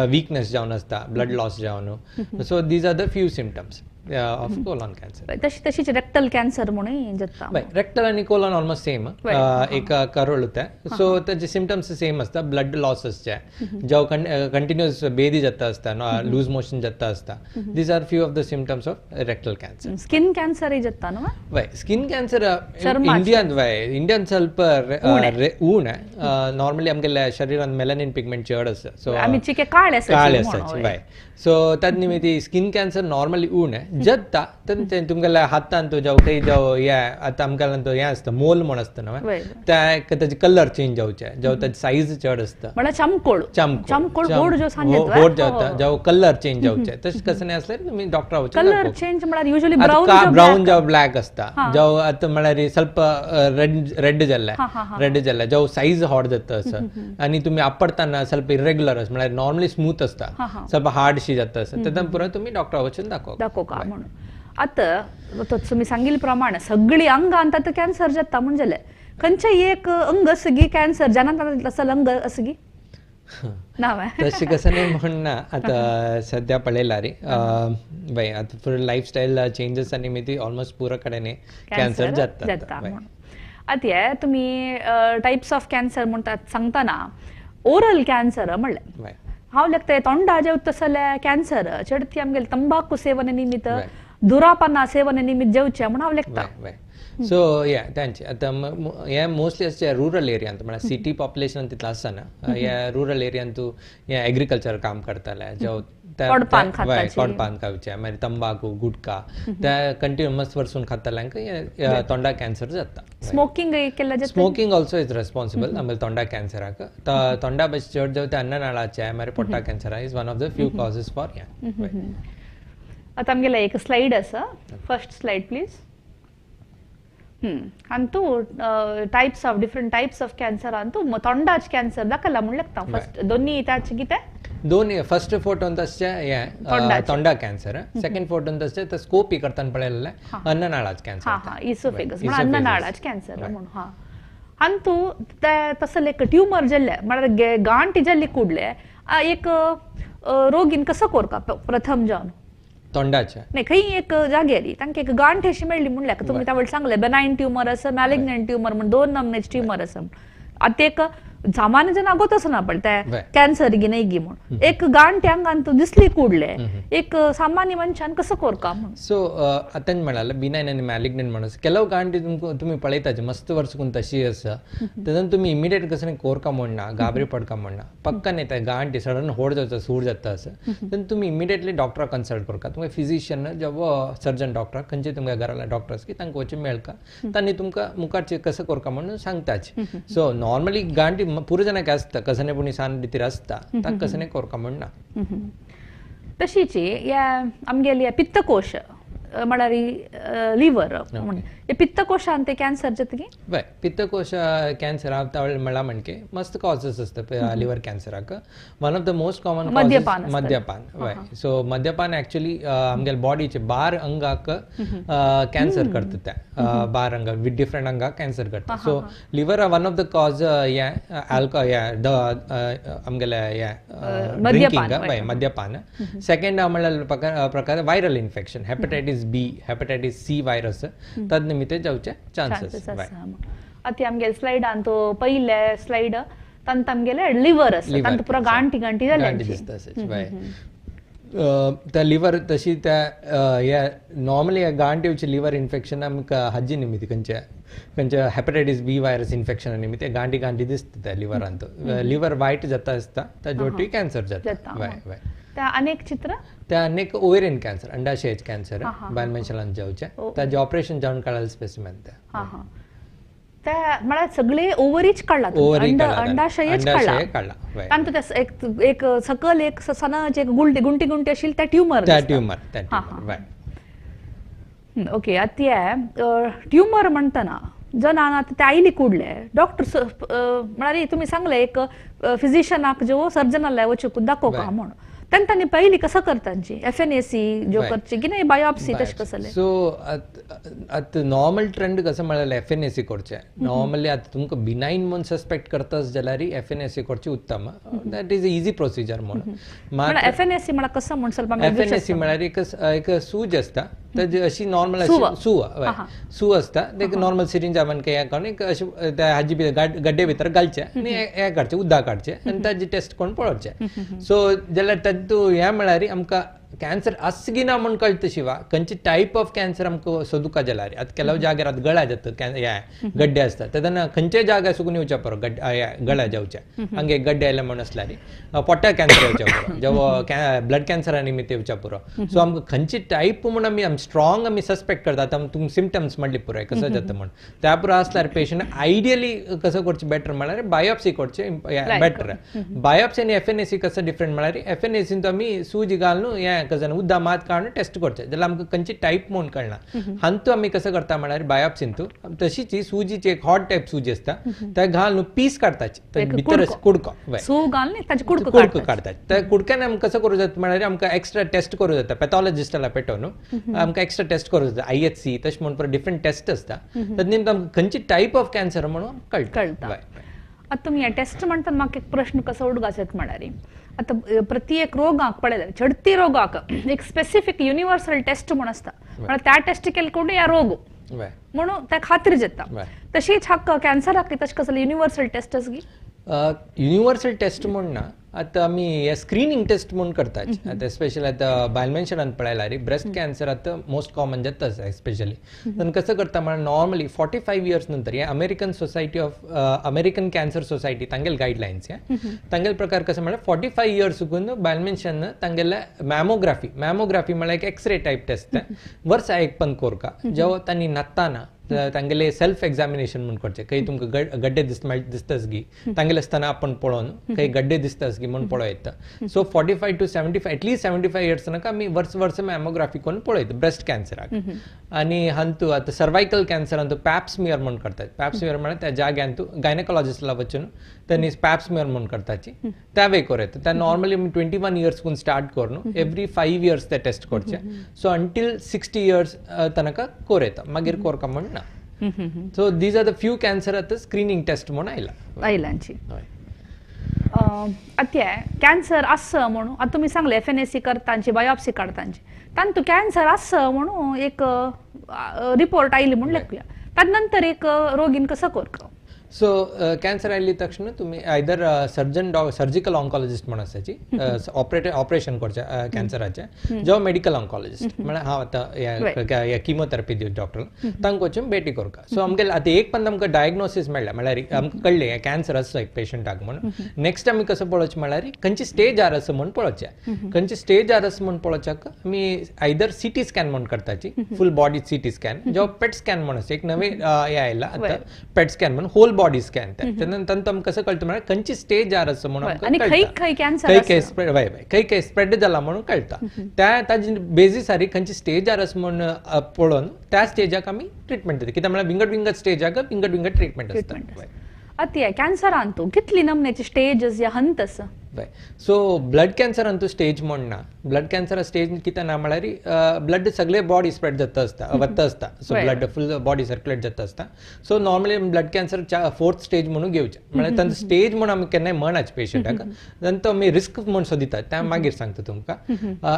वीकनेस जावन आसता, ब्लड लॉस जावन. So these are the few symptoms of colon cancer. तशीच रेक्टल कॅन्सर म्हणून जाता. रेक्टल आनी कोलॉन ऑलमोस्ट सेम एक करोळ उरता. सो ताजे सिमटम्स सेम आसता. ब्लड लॉस आसचे, जेव्हा कंटिन्युअस बेदी जाता आसता, लूज मोशन जाता आसता. These are few of the symptoms of rectal cancer. Skin कॅन्सरय जाता न्हू? वय स्किन कॅन्सर इंडियन वय इंडियन ಸ್ವಲ್ಪ उणे. नॉर्मली आमगेल्या शरीरान मेलानिन पिगमेंट चड आसता, सो आमी चिके काळे काळे आसाची वय. सो तद निमित्ती स्किन कॅन्सर नॉर्मली उणे जाता. तुमगेल्या हातान जावं खंय जावं हे आतां आमकां हें आसता मोल म्हण आसता न्हू, त्या ताजे कलर चेंज जावचे, जावं ताजी सायज चड आसता म्हळ्यार चमकोळ चमकोळ होड जाता, जावं कलर चेंज जावचे. तशें कसं नाही असल्यार तुमी डॉक्टरा वचून कलर चेंज म्हळ्यार युजुअली ब्राउन जावं ब्लॅक आसता, जावं आतां म्हळ्यार ಸ್ವಲ್ಪ रेड रेड जाल्ले रेड जाल्ले, जावं सायज हॉट जाता असं आनी तुमी आपडताना ಸ್ವಲ್ಪ इरेग्युलर आसा म्हळ्यार नॉर्मली स्मूथ आसता, ಸ್ವಲ್ಪ हार्ड शी जाता असं, तेन्ना पुरो तुमी डॉक्टरा वचून दाखोवप दाखोवका म्हणून. आतां तुमी सांगिल्ले प्रमाणे सगळीं अंगान आतां कॅन्सर जाता म्हण जालें, खंयचें एक अंग आसा गी कॅन्सर जाणां आसा अंग आसा गी ना? तशें कसं न्ही म्हण ना. आतां सद्या पळयल्यार वय आतां फुल लायफस्टायल चेंजीस निमित्ती ऑलमोस्ट पुरो कडेन कॅन्सर जाता. आतां हे तुमी टायप्स ऑफ कॅन्सर म्हणटात सांगतना ओरल कॅन्सर म्हणलें, हांव लेखता तोंडा जेवता जाल्यार कॅन्सर चडती आमगेले तंबाकू सेवने निमित्त, धुरापाना सेवने निमित्त जेवचें म्हूण हांव लेखता. सो या तांचे आतां हे मोस्टली अशें रुरल एरियांत म्हळ्यार सिटी पॉप्युलेशन तितलें आसना, ह्या रुरल एरियांत तूं हें एग्रीकल्चर काम करताले, जावं कोडपान खावचें, मागीर तंबाकू गुटखा त्या कंटिन्यू मस्त वर्सून खाताल्यांक तोंडा कॅन्सर जाता. स्मोकिंग केल्यार स्मोकिंग ऑल्सो is responsible आमगे तोंडा कॅन्सराक. तोंडा बस चड जावं ते अन्ननाळाचे मागीर पोटा कॅन्सरा is one of the few causes for ह्या. आतां आमगेलें एक स्लायड आसा, फर्स्ट स्लायड प्लीज. अंतू types of different types of cancer अंतू तोंडाच कॅन्सर दाखयला म्हूण लागता. फर्स्ट दोन्ही ताचे कितें दोन फर्स्ट फोटो आसचे हें तोंडा कॅन्सर, सेकंड फोटो आसचे ते स्कोपी करतना पळयल्लें अन्ननाळाच कॅन्सर. हां इसोफेगस म्हळ्यार अन्ननाळाच कॅन्सर म्हणून. हां अंतू तसले एक ट्युमर जाल्ले म्हळ्यार गांठ जाल्ली कुडले एक रोगीन कसो कोरका प्रथम जावन तोंडाचे नाही खंय एक जाग्यार तांकां एक गांठ अशी मेळ्ळी म्हणल्यार तुमी त्या वेळार सांगलें बेनायन ट्युमर आसा, मॅलिग्नंट ट्युमर म्हूण दोन नमनेचे ट्युमर आसा. आतां एक सामान्य जन अगोतच ना पण त्या कॅन्सर गी नाही गी म्हणून एक गांठ अंगान दिसली कुडले एक सामान्य मनशान कसं कोरका म्हणून. सो आतां म्हणाले बिनायन आनी मॅलिग्नंट म्हणून ಕೆಲವು गांठी तुमकां तुमी पळयताचे मस्त वर्सकून तशी आसा तेन्ना तुमी इमिडिएट कसं कोरका म्हणना गाबरी पडका म्हणना पक्का नाही त्या गांठी सडन होड जाता सूर जाता असं तेन्ना तुमी इमिडिएटली डॉक्टराक कन्सल्ट करका. तुमकां फिजिशियन जेव्हा सर्जन डॉक्टर खंयचे तुमकां घराला डॉक्टर की तांकां वचून मेळका तांणी तुमकां मुखारचे कसं कोरका म्हणून सांगताचे. सो नॉर्मली गांठी पुरो जणांक आसता कसने पुणी सान भितर आसता तांकां कसने कोरका म्हणना. तशीच या आमगेली पित्तकोश म्हळ्यार लिव्हर हे पित्तकोशान ते कॅन्सर जातकी. वय पित्तकोश कॅन्सर म्हणला म्हणके मस्त कॉजेस आसता liver कॅन्सराक. One of the most common मद्यपान. मद्यपान वय. सो मद्यपान एक्चुअली आमगेले बॉडीचे 12 अंगाक कॅन्सर करता. त्या 12 अंगाक विथ डिफरंट अंगाक कॅन्सर करता. So liver one of the cause हे आल्को हे the आमगेले हे ड्रिंकिंग वय मद्यपान. सेकंड म्हणल्यार प्रकार viral infection hepatitis B hepatitis C virus तद निमित्त जावचे चान्सेस. आतां आमगेले स्लायडान तो पयले स्लायड तांत आमगेले लिव्हर आसा तांत पुरा गांठी गांठी जाल्ली दिसता. त्या लिव्हर तशी त्या ह्या नॉर्मली गांठ येवची लिव्हर इन्फेक्शन आमकां हाजी निमित्त खंयच्या खंयच्या हेपेटायटीस बी व्हायरस इन्फेक्शन निमित्त गांठी गांठी दिसता त्या लिव्हरांत. लिव्हर वायट जाता आसता ताजे वटूय कॅन्सर जाता. वय वय. त्या अनेक चित्र त्या अनेक ओवेरियन कॅन्सर अंडाशयाचे कॅन्सर बायल मनशान जावचे ताजे ऑपरेशन जावन काडलें स्पेसिमेन. त्या म्हळ्यार सगळे ओवरीच काडला अंडाशयच काडला तांतू एक सकल एक सनच एक गुंटी गुंटी आशिल्ली त्या ट्युमर त्या ट्युमर त्या ट्युमर. ओके. आतां ट्युमर म्हणटना जनान आतां ते आयली कुडले डॉक्टर म्हळ्यार तुमी सांगले एक फिजिशनाक जो सर्जनाक वचून दाखोवका म्हणून तेन्ना तांणी पयली कसं करतांची FNAC जो करची की नाही बायोप्सी तशें कसले. सो आतां नॉर्मल ट्रेंड कसं म्हळ्यार FNAC करचें. नॉर्मली आतां तुमकां बिनायन म्हणून सस्पेक्ट करताच जाल्यार FNAC करची उत्तम. That is easy procedure म्हणून. FNAC म्हळ्यार कसं म्हण ಸ್ವಲ್ಪ FNAC म्हळ्यार एक एक सूज आसता ताजी अशी नॉर्मल अशी सूव सूव आसता ते नॉर्मल सिरिंज आपण हें काडून एक अशें त्या हाजी भितर गड्डे भितर घालचें आनी हें काडचें उदक काडचें आनी ताजी टेस्ट करून पळोवचें. सो जाल्यार तातूंत हें म्हळ्यार आमकां कॅन्सर आसा की ना म्हूण कळटा शिवा खंयचे टायप ऑफ कॅन्सर आमकां सोदुका जाल्यार आतां ಕೆಲವು जाग्यार आतां गळ्या जाता हे गड्डे आसता तेन्ना खंयच्याय जाग्यार सुकून येवच्या पुरो गळ्या जावचे हांगे गड्डे आयले म्हूण आसल्यार पोटा कॅन्सर येवच्या पुरो जेव्हा ब्लड कॅन्सरा निमित्त येवच्या पुरो. सो आमकां खंयची टायप म्हूण आमी स्ट्रॉंग आमी सस्पेक्ट करता. आतां तुमकां सिमटम्स म्हणली पुरो कसो जाता म्हूण त्या पुरो आसल्यार पेशंट आयडियली कसो करचें बेटर म्हळ्यार बायोप्सी करचें बेटर. बायोप्सी आनी FNAC कसो डिफरंट म्हळ्यार FNAC आमी सूज घालून हें कजन उद्दा मात काडून टेस्ट करचें जाल्यार आमकां खंयची टायप म्हूण कळना. हांतू आमी कसं करता म्हळ्यार बायोप्सीन तूं तशीच ही सुजीची एक हॉट टायप सुजी आसता त्या घालून पीस काडताची भितर कुडको कुडको काडतात. त्या कुडक्यान आमकां कसं करूं जाता म्हळ्यार आमकां एक्स्ट्रा टेस्ट करूं जाता पॅथॉलॉजिस्टाला पेटोवन आमकां एक्स्ट्रा टेस्ट करूं जाता IHC तशें म्हूण परत डिफरंट टेस्ट आसता तद निमतान आमकां खंयची टायप ऑफ कॅन्सर म्हणून कळटा. आतां तुमी हें टेस्ट म्हणटा म्हाका एक प्रश्न कसो उडगास म्हळ्यार आतां प्रत्येक रोगाक पळयल्यार चडती रोगाक एक स्पेसिफीक युनिवर्सल टेस्ट म्हूण आसता म्हळ्यार त्या टेस्ट केले कोण ह्या रोग म्हणून त्या खात्री जाता. तशीच हाका कॅन्सराक तशें कसले युनिवर्सल टेस्ट आसा की युनिवर्सल टेस्ट म्हूण ना. आतां आमी स्क्रिनींग टेस्ट म्हूण करतात. आतां स्पेशली आतां बायल मनशान पळयल्यार ब्रेस्ट कॅन्सर आतां मोस्ट कॉमन जाता स्पेशली. आनी कसं करता म्हळ्यार नॉर्मली 45 इयर्स नंतर हे American society of American cancer society तांगेले गायडलायन्स हे तांगेले प्रकार कसं म्हळ्यार 45 इयर्स सुकून बायल मनशान तांगेले मॅमोग्राफी मॅमोग्राफी म्हळ्यार एक एक्सरे टायप टेस्ट वर्सा एक पण कोरका जेव्हा तांणी न्हाताना तांगेले सेल्फ एग्जामिनेशन म्हूण करचें. खंय तुमकां गड्डे दिसताच गी तांगेले आसतना आपण पळोवन खंय गड्डे दिसताच गी म्हूण पळयता. So 45 to 75 at least 75 years नाका आमी वर्स वर्स मॅमोग्राफी करून पळयता ब्रेस्ट कॅन्सराक. आनी हांतू आतां सर्वायकल कॅन्सर हांतू पॅप्समियर म्हूण करतात. पॅप्समियर म्हळ्यार त्या जाग्यान तूं गायनेकॉलॉजिस्टला वचून त्यांनी पॅप्समियर म्हूण करताची त्या वे करता. त्या नॉर्मली आमी 21 इयर्स करून स्टार्ट करून एवरी 5 इयर्स ते टेस्ट करचे. सो अंटील 60 इयर्स तांकां कोरयता मागीर कोरका म्हण ना. So these are the few cancer आतां स्क्रिनींग टेस्ट म्हूण आयला आयलांची. आतां कॅन्सर आसा म्हणून आतां तुमी सांगले FNAC करतांची बायोप्सी काडतांची तांतू कॅन्सर आसा म्हणून एक रिपोर्ट आयली म्हूण लेखुया ताजे नंतर एक रोगीन कसो करता. सो कॅन्सर आयली तक्षण तुम्ही आयदर सर्जन सर्जिकल ऑन्कॉलॉजिस्ट म्हण आसाची ऑपरेशन करचे कॅन्सराचे, जावं मेडिकल ऑन्कॉलॉजिस्ट म्हळ्यार हांव आतां किमोथेरपी दिवं डॉक्टर तांकां वचून भेटी करता. सो आमगे आतां एक पण आमकां डायग्नोसीस मेळ्ळें म्हळ्यार आमकां कळ्ळें कॅन्सर आसा एक पेशंटाक म्हणून, नेक्स्ट आमी कसो पळोवचें म्हळ्यार खंयची स्टेज आर आसा म्हूण पळोवचें. खंयची स्टेज आर आसा म्हूण पळोवच्याक आमी आयदर सिटी स्कॅन म्हूण करताची, फूल बॉडी सिटी स्कॅन, जावं पेट स्कॅन म्हूण आसा एक नवे हें आयला आतां पेट स्कॅन म्हणून होल बॉडी स्कॅन. तेन्ना तांकां आमकां कसो कळटा म्हळ्यार खंयची स्टेज आर आसा म्हणून खंय खंय स्प्रेड जाला म्हणून कळटा. त्या ताजी बेजीसारी खंयची स्टेज आर आसा म्हूण पळोवन त्या स्टेजाक आमी ट्रिटमेंट दिता. कित्याक म्हळ्यार विंगड विंगड स्टेजाक विंगड विंगड ट्रिटमेंट आसता. आतां कॅन्सरान तूं कितली नमन्याची स्टेजस या हंत आसा? सो ब्लड कॅन्सरान तूं स्टेज म्हण ना, ब्लड कॅन्सर स्टेज कितें ना म्हळ्यार ब्लड सगळे बॉडी स्प्रेड जाता आसता वता आसता. So blood full body circulate जाता आसता. So normally blood cancer fourth stage म्हणून घेवचें म्हळ्यार तांचो स्टेज म्हणून आमी केन्नाय म्हणच पेशंटाक, तांचो आमी रिस्क म्हूण सोदितात त्या मागीर सांगता तुमकां.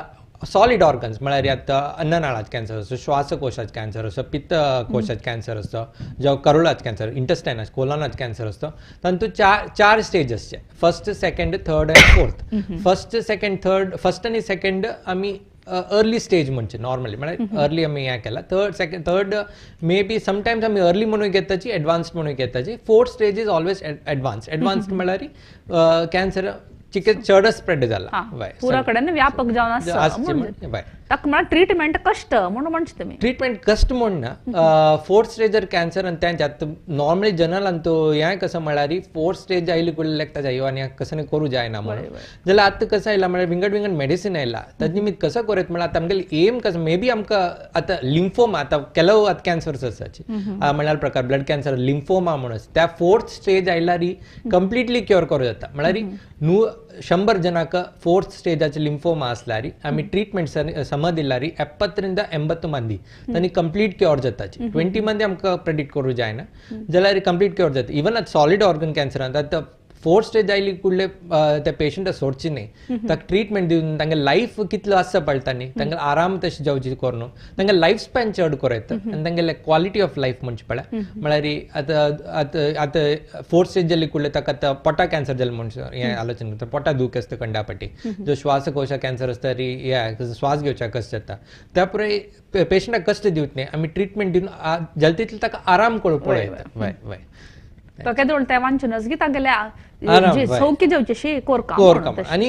सॉलिड ऑर्गन्स म्हळ्यार आतां अन्ननाळाच कॅन्सर आसता, श्वासकोशाच कॅन्सर आसता, पित्तकोशाच कॅन्सर आसता, जावं करुळाच कॅन्सर, इंटेस्टायनाच कोलनाच कॅन्सर आसता. तांतूत चार स्टेज आसचे, first second third and fourth. First second third, first आनी सेकंड आमी अर्ली स्टेज म्हणचे नॉर्मली म्हळ्यार अर्ली आमी हें केला. Third second third may be sometimes आमी अर्ली म्हणून घेताची, एडवान्स्ड म्हणून घेताची. Fourth stage is always advance. Advanced म्हळ्यार कॅन्सर चिके चड स्प्रेड जाला पुरा कडेन व्यापक जावन आसा. ताका म्हळ्यार ट्रिटमेंट कश्ट म्हणून म्हणचे तुमी? ट्रिटमेंट कश्ट म्हण ना. फोर्थ स्टेजर कॅन्सर आनी तेंचे आतां नॉर्मली जनरल तो हें कसो म्हळ्यार फोर्थ स्टेज आयली कुडले लेखता जायो आनी कसो करूं जायना म्हणून. जाल्यार आतां कसं आयला म्हळ्यार विंगड विंगड मेडिसीन आयला ताजे निमित्त कसो करत म्हळ्यार आतां आमगेले एम कसो मे बी आमकां आतां लिम्फोमा आतां ಕೆಲವು आतां कॅन्सर्स आसाची म्हळ्यार प्रकार ब्लड कॅन्सर लिम्फोमा म्हणून त्या फोर्थ स्टेज आयल्यार कंप्लिटली क्युअर करूं जाता. म्हळ्यार न्हू 100 ಜನಕ್ಕೆ ಫೋರ್ತ್ ಸ್ಟೇಜ್ ಲಿಂಫೋಮಾ ಆಸ್ಲಾರಿ ಆಮಿ ಟ್ರೀಟ್ಮೆಂಟ್ ಸಮ ದಿಲ್ಲಾರಿ 70 80 ಮಂದಿ ತನಿ ಕಂಪ್ಲೀಟ್ ಕ್ಯೂರ್ जाताची. 20 ಮಂದಿ आमकां प्रेडिक्ट करूं जायना जाल्यार कंप्लीट क्युअर जाता. इवन आतां सॉलिड ऑर्गन कॅन्सर आतां फोर्थ स्टेज आयली कुडले त्या पेशंटा सोडची न्ही, ताका ट्रिटमेंट दिवन तांगे लायफ कितलो आसता पळटा न्ही, तांगे आराम तशें जावची करून तांगे लायफ स्पॅन चड करूं येता आनी तांगेले क्वॉलिटी ऑफ लायफ म्हणचे पळय. म्हळ्यार आतां आतां आतां फोर्थ स्टेज जाली कुडले ताका आतां पोटा कॅन्सर जालें म्हणून हें आलोचन करता, पोटा दूख आसता कंडापटी, जो श्वासकोशा कॅन्सर आसता री हे श्वास घेवच्याक कश्ट जाता. त्या पुराय पेशंटाक कश्ट दिवत न्ही, आमी ट्रिटमेंट दिवन जाता तितलें ताका आराम करूं पळयता. वय वय तो ते वांचूनच की तागेले सौख्य जेवचे शी कोरका आनी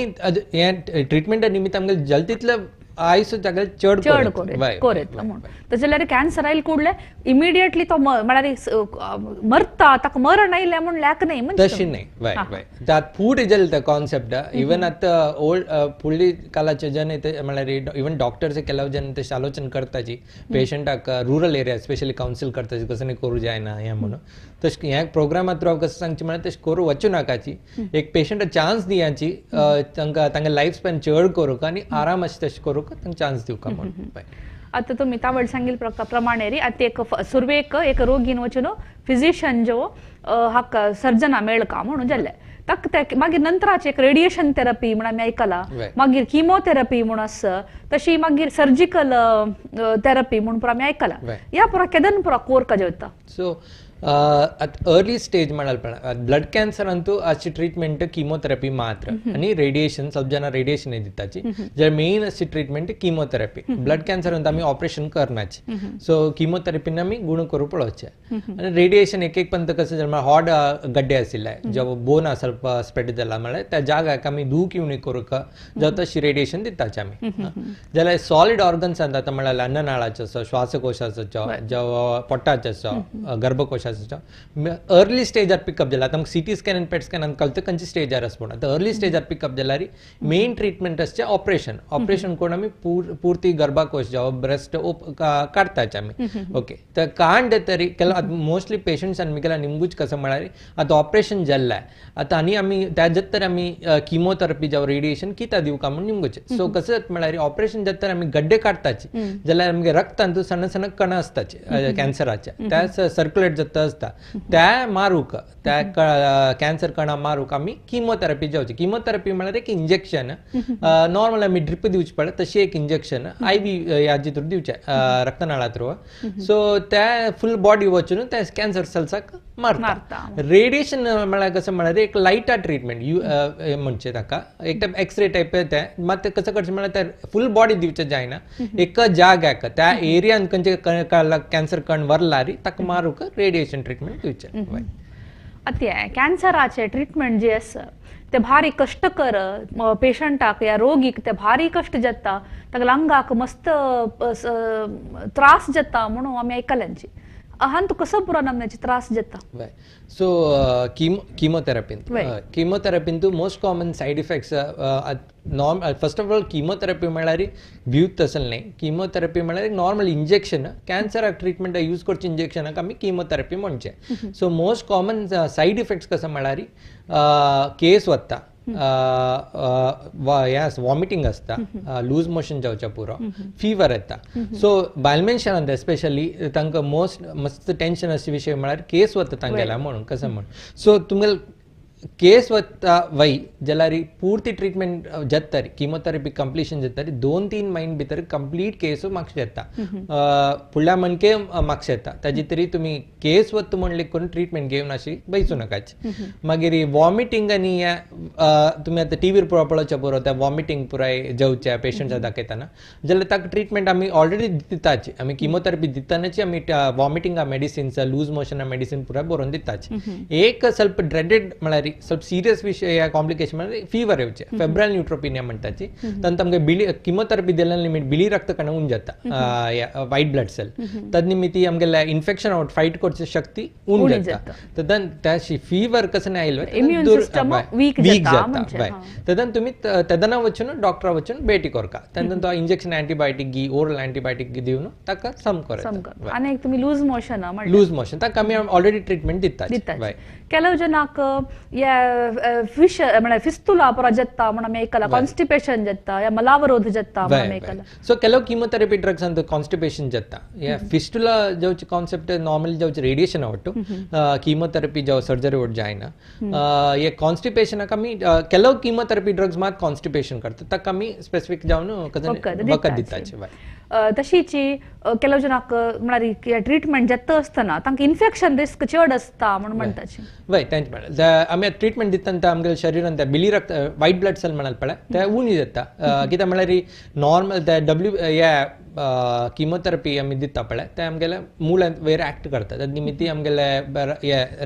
हें ट्रिटमेंटा निमित्त आमगे जाता तितलें आयुस तागेलें चड चड कोरेत म्हणून. तशें जाल्यार कॅन्सर आयले कुडले इमिडिएटली तो म्हळ्यार मरता, ताका मरण आयलें म्हूण लेख न्ही तशें न्ही. वय वय आतां फूड जालें ते कॉन्सेप्ट. इवन आतां ओल्ड फुडली कालाचे जन म्हळ्यार इवन डॉक्टर्स ಕೆಲವು जन तशें आलोचन करताची पेशंटाक रुरल एरिया स्पेशली कावन्सील करताची कसं न्ही करूं जायना हें म्हणून. तशें ह्या प्रोग्रामा थ्रू कसं सांगचें म्हळ्यार तशें करूं वचूं नाकाची, एक पेशंटाक चान्स दियाची, तांकां तांकां लायफ स्पॅन चड करूंक आनी आराम अशें तशें करूंक तांकां चान्स दिवका म्हणून. आतां तुमी तावळ सांगिल्ले प्रमाणे री आतां एक सुरवेक एक रोगीन वचून फिजिशियन जो हाका सर्जना मेळका म्हणून जाल्लें ताका ते मागीर नंतराचे एक रेडिएशन थेरपी म्हण आमी आयकलां, मागीर किमोथेरपी म्हूण आसा, तशी मागीर सर्जिकल थेरपी म्हूण पुरा आमी आयकलां. ह्या पुरा केदन पुरा कोरका जेवता? सो आतां अर्ली स्टेज म्हळ्यार ब्लड कॅन्सर अंतू आजची ट्रिटमेंट किमोथेरपी मात्र आनी रेडिएशन सब जाणां रेडिएशन दिताची, जाल्यार मेन आसची treatment chemotherapy. Blood cancer Antu आमी ऑपरेशन करनाची, सो किमोथेरपीन आमी गुण करूं पळोवचें. आनी रेडिएशन एक एक पंत कसं जालें म्हळ्यार हॉट गड्डे आशिल्ले जेव्हा बोन ಸ್ವಲ್ಪ स्प्रेड जाला म्हळ्यार त्या जाग्याक आमी दूख येवणी करूंक जावं तशी रेडिएशन दिताची आमी. जाल्यार सॉलिड ऑर्गन्स आतां म्हळ्यार अन्ननाळाचो आसा, श्वासकोशाचो जावं पोटाचो आसा, गर्भकोशाचो अर्ली स्टेजार पिकअप जाला. आतां आमकां सिटी स्कॅन आनी पेट स्कॅनान कळटा खंयचे स्टेजार आसा म्हणून. आतां अर्ली स्टेजार पिकअप जाल्यार मेन ट्रिटमेंट आसचें ऑपरेशन. ऑपरेशन करून आमी पुर्ती गर्भकोश जावं ब्रेस्ट काडटाचे आमी. ओके तर कांड तरी केला मोस्टली पेशंट्स आनी केला निमगूच कसं म्हळ्यार आतां ऑपरेशन जाल्लें आतां आनी आमी त्या तर आमी किमोथेरपी जावं रेडिएशन कित्याक दिवका म्हणून निमगूचें. सो कसं जाता म्हळ्यार ऑपरेशन जाता तर आमी गड्डे काडटाचे जाल्यार आमगे रक्तांत सण सण कणां आसताचे कॅन्सराचे, त्या सर्क्युलेट जाता आसता त्या मारूक त्या कॅन्सर कणां मारूक आमी किमोथेरपी जावची. किमोथेरपी म्हळ्यार एक इंजेक्शन नॉर्मल आमी ड्रिप दिवची पडटा तशी एक इंजेक्शन I V ह्याचे थ्रू दिवचें रक्तनाळा थ्रू. सो त्या फूल बॉडी वचून त्या कॅन्सर सेल्साक मारता. रेडिएशन म्हळ्यार कसं म्हळ्यार एक लायटा ट्रिटमेंट you म्हणचे ताका एक टायप एक्सरे टायप तें मात कसं करचें म्हळ्यार ते फूल बॉडी दिवचें जायना, एका जाग्याक त्या एरियान खंयचे कॅन्सर कण वरला री ताका मारूंक रेडिएशन ट्रिटमेंट दिवचें. आतां कॅन्सराचे ट्रिटमेंट जे आसा ते भारी कष्टकर पेशंटाक या रोगीक ते भारी कष्ट जाता, ताका अंगाक मस्त त्रास जाता म्हणून आमी आयकल्यांची. हांतू कसो पुरो नमन्याचे त्रास जाता? सो किमोथेरपीन किमोथेरपीन most common side effects first of all chemotherapy म्हळ्यार भिवत तसलें न्हय. किमोथेरपी म्हळ्यार नॉर्मल इंजेक्शन, कॅन्सराक ट्रिटमेंट यूज करचे इंजेक्शनाक आमी किमोथेरपी म्हणचे. So most common side effects कसं म्हळ्यार केस वता, वॉमिटींग आसता, लूज मोशन जावचें पुरो, फिवर येता. सो बायल मनशान एस्पेशली तांकां मोस्ट मस्त टेंशन आसचे विशय म्हळ्यार केस वता तांगेल्या म्हणून कसं म्हण. सो तुमगेले केस वता वय जाल्यार पुर्ती ट्रिटमेंट जाता रे, किमोथेरपी कंप्लिशन जाता रे, 2-3 म्हयने भितर कंप्लीट केस मागशे येता, फुडल्या मनके मागशे येता. ताजे तरी तुमी केस वता म्हणले करून ट्रिटमेंट घेवन अशी बैसूं नाकाच. मागीर वॉमिटींग आनी तुमी आतां टीव्हीर पळोवचें पुरो त्या वॉमिटींग पुराय जावच्या पेशंट्साक दाखयतना जाल्यार ताका ट्रिटमेंट आमी ऑलरेडी दिताची, आमी किमोथेरपी दितनाची आमी वॉमिटिंगा मेडिसिन्स, लूज मोशना मेडिसीन पुराय बरोवन दिताची. एक स्वल्प ड्रेडेड म्हळ्यार ಸ್ವಲ್ಪ सिरियस विषय कॉम्प्लिकेशन म्हणजे फीवर येवचे, फेब्रायल न्यूट्रोपिनिया म्हणटाची. तांत आमगे बिली किमोथेरपी दिल्या निमित्त बिली रक्त कण उन जाता, व्हायट ब्लड सेल, तद निमित्त आमगेले इन्फेक्शन आवट फायट करची शक्ती उण जाता. तदन त्याशी फीवर कसं आयलो इम्यून सिस्टम वीक जाता. तदन तुमी तेदना वचून डॉक्टरा वचून भेटी करका, तेन्ना तो इंजेक्शन अँटीबायोटीक गी ओरल अँटीबायोटीक गी दिवन ताका सम करता. आनी एक तुमी लूज मोशन, लूज मोशन ताका आमी ऑलरेडी ट्रिटमेंट दिता. ಕೆಲವು ಜನಕ್ಕೆ ಫಿಶ್ म्हळ्यार फिस्तुला पुरा जाता म्हणून आमी आयकलां, कॉन्स्टिपेशन जाता या मलावरोध जाता म्हणून आमी आयकलां. सो ಕೆಲವು किमोथेरपी ड्रग्स अंत कॉन्स्टिपेशन जाता. या फिस्टुला जावचे कॉन्सेप्ट नॉर्मली जावचे रेडिएशन आवडतो, किमोथेरपी जावं सर्जरी वट जायना. हे कॉन्स्टिपेशनाक आमी ಕೆಲವು किमोथेरपी ड्रग्स मात कॉन्स्टिपेशन करता, ताका आमी स्पेसिफीक जावन वखद दिताचे. तशीच ಕೆಲವು ಜನಕ್ಕೆ म्हळ्यार ट्रिटमेंट जाता आसतना तांकां इन्फेक्शन रिस्क चड आसता म्हणून म्हणटाचे. वय तेंच म्हळ्यार आमी ट्रिटमेंट दितना आमगेल्या शरिरान त्या बिली रक्त व्हायट ब्लड सेल म्हणाल पळय ते उणी जाता. कित्याक म्हळ्यार नॉर्मल त्या डब्ल्यू ह्या किमोथेरपी आमी दिता पळय ते आमगेल्या मुळांत वयर एक्ट करता, त्या निमित्ती आमगेले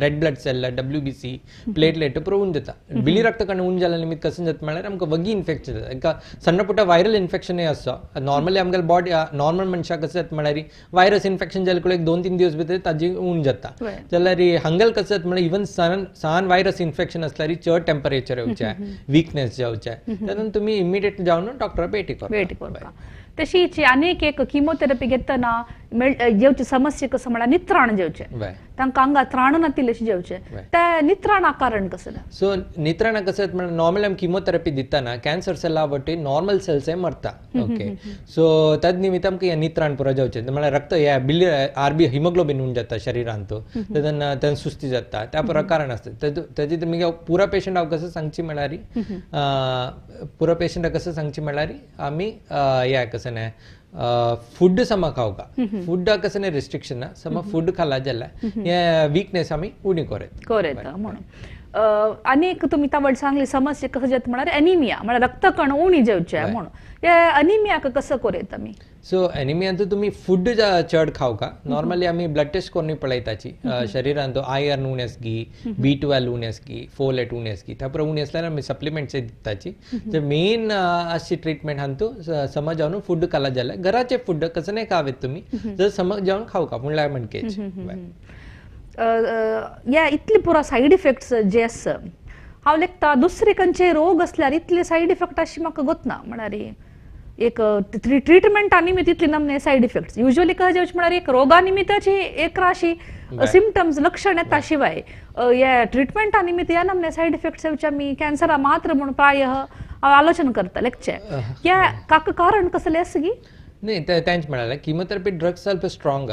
red blood cell W B C platelet पुरो उण जाता. बिली रक्त कण उण जाल्या निमित्त कसं जाता म्हळ्यार आमकां वगी इन्फेक्शन जाता. एका सण्ण पुटा व्हायरल इन्फेक्शनय आसता. नॉर्मली आमगेले बॉडी नॉर्मल मनशाक कसं जाता म्हळ्यार व्हायरस इन्फेक्शन जालें एक 2-3 दिवस भितर ताजी उण जाता. जाल्यार हांगेल कसं जाता म्हळ्यार इवन सान व्हायरस इन्फेक्शन आसल्यार चड टेम्परेचर येवचें, विकनेस जावचें, तेन्ना तुमी इमिडिएटली जावन डॉक्टरा भेटी करता. तशीच अनेक एक किमोथेरपी घेतना जेवचे समस्या कसं म्हळ्यार नित्राण जेवचे, तांकां आंगा त्राण नातिल्लें अशें जेवचे, त्या नित्राणा कारण कसं? सो नित्राणा कसं म्हळ्यार नॉर्मल आमी किमोथेरपी दितना कॅन्सर सेला वटेन नॉर्मल सेल्सय मरता. ओके, सो तद निमित्त आमकां हें नित्राण पुरो जावचें म्हळ्यार रक्त हे बिली आरबी हिमोग्लोबीन उण जाता शरिरांत, तेन्ना तेन्ना सुस्ती जाता, त्या पुरो कारण आसता. तेजी तुमी पुरा पेशंटाक कसं सांगची म्हळ्यार पुरा पेशंटाक कसं सांगची म्हळ्यार आमी ह्या कसं न्हय फूड समा खावका, फूडाक कसं न्हय रिस्ट्रिक्शन ना, समा फूड खाला जाल्यार हे विकनेस आमी उणी करता म्हणून. आनी एक तुमी तावड सांगली समस्या कसं जाता म्हळ्यार एनिमिया, म्हळ्यार रक्तकण उणी जेवचे म्हणून, हे अनिमियाक कसं करता आमी? सो एनिमियांत तुमी फूड चड खावका. नॉर्मली आमी ब्लड टेस्ट करून पळयताची शरिरांत आयर्न उणें आसगी, B12 उणें आसगी, फोलेट उणें आसगी, त्या पुरो उणें आसल्यार आमी सप्लिमेंट्स दिताची. तर मेन अशी ट्रिटमेंट हांतू समज जावन फूड खाला जाल्यार घराचे फूड कसं नाही खावेत तुमी जर समज जावन खावका म्हणल्यार म्हणकेच. या इतले पुरो सायड इफेक्ट्स जे आसा हांव लेखता दुसरे खंयचे रोग आसल्यार इतले सायड इफेक्ट अशी म्हाका गोतना, म्हळ्यार एक ट्रिटमेंटा निमित्त इतले नमने सायड इफेक्ट्स युजली कशें जेवचें म्हळ्यार एक रोगा निमित्ताची एक राशी सिमटम्स लक्षण येता, शिवाय ह्या ट्रिटमेंटा निमित्त ह्या नमने सायड इफेक्ट्स येवचे आमी कॅन्सरा मात्र म्हूण प्राय हांव आलोचन करता लेखचें. ह्या काका कारण कसलें आसा गी? नाही, तेंच म्हणाले किमोथेरपी ड्रग्स ಸ್ವಲ್ಪ स्ट्रॉंग.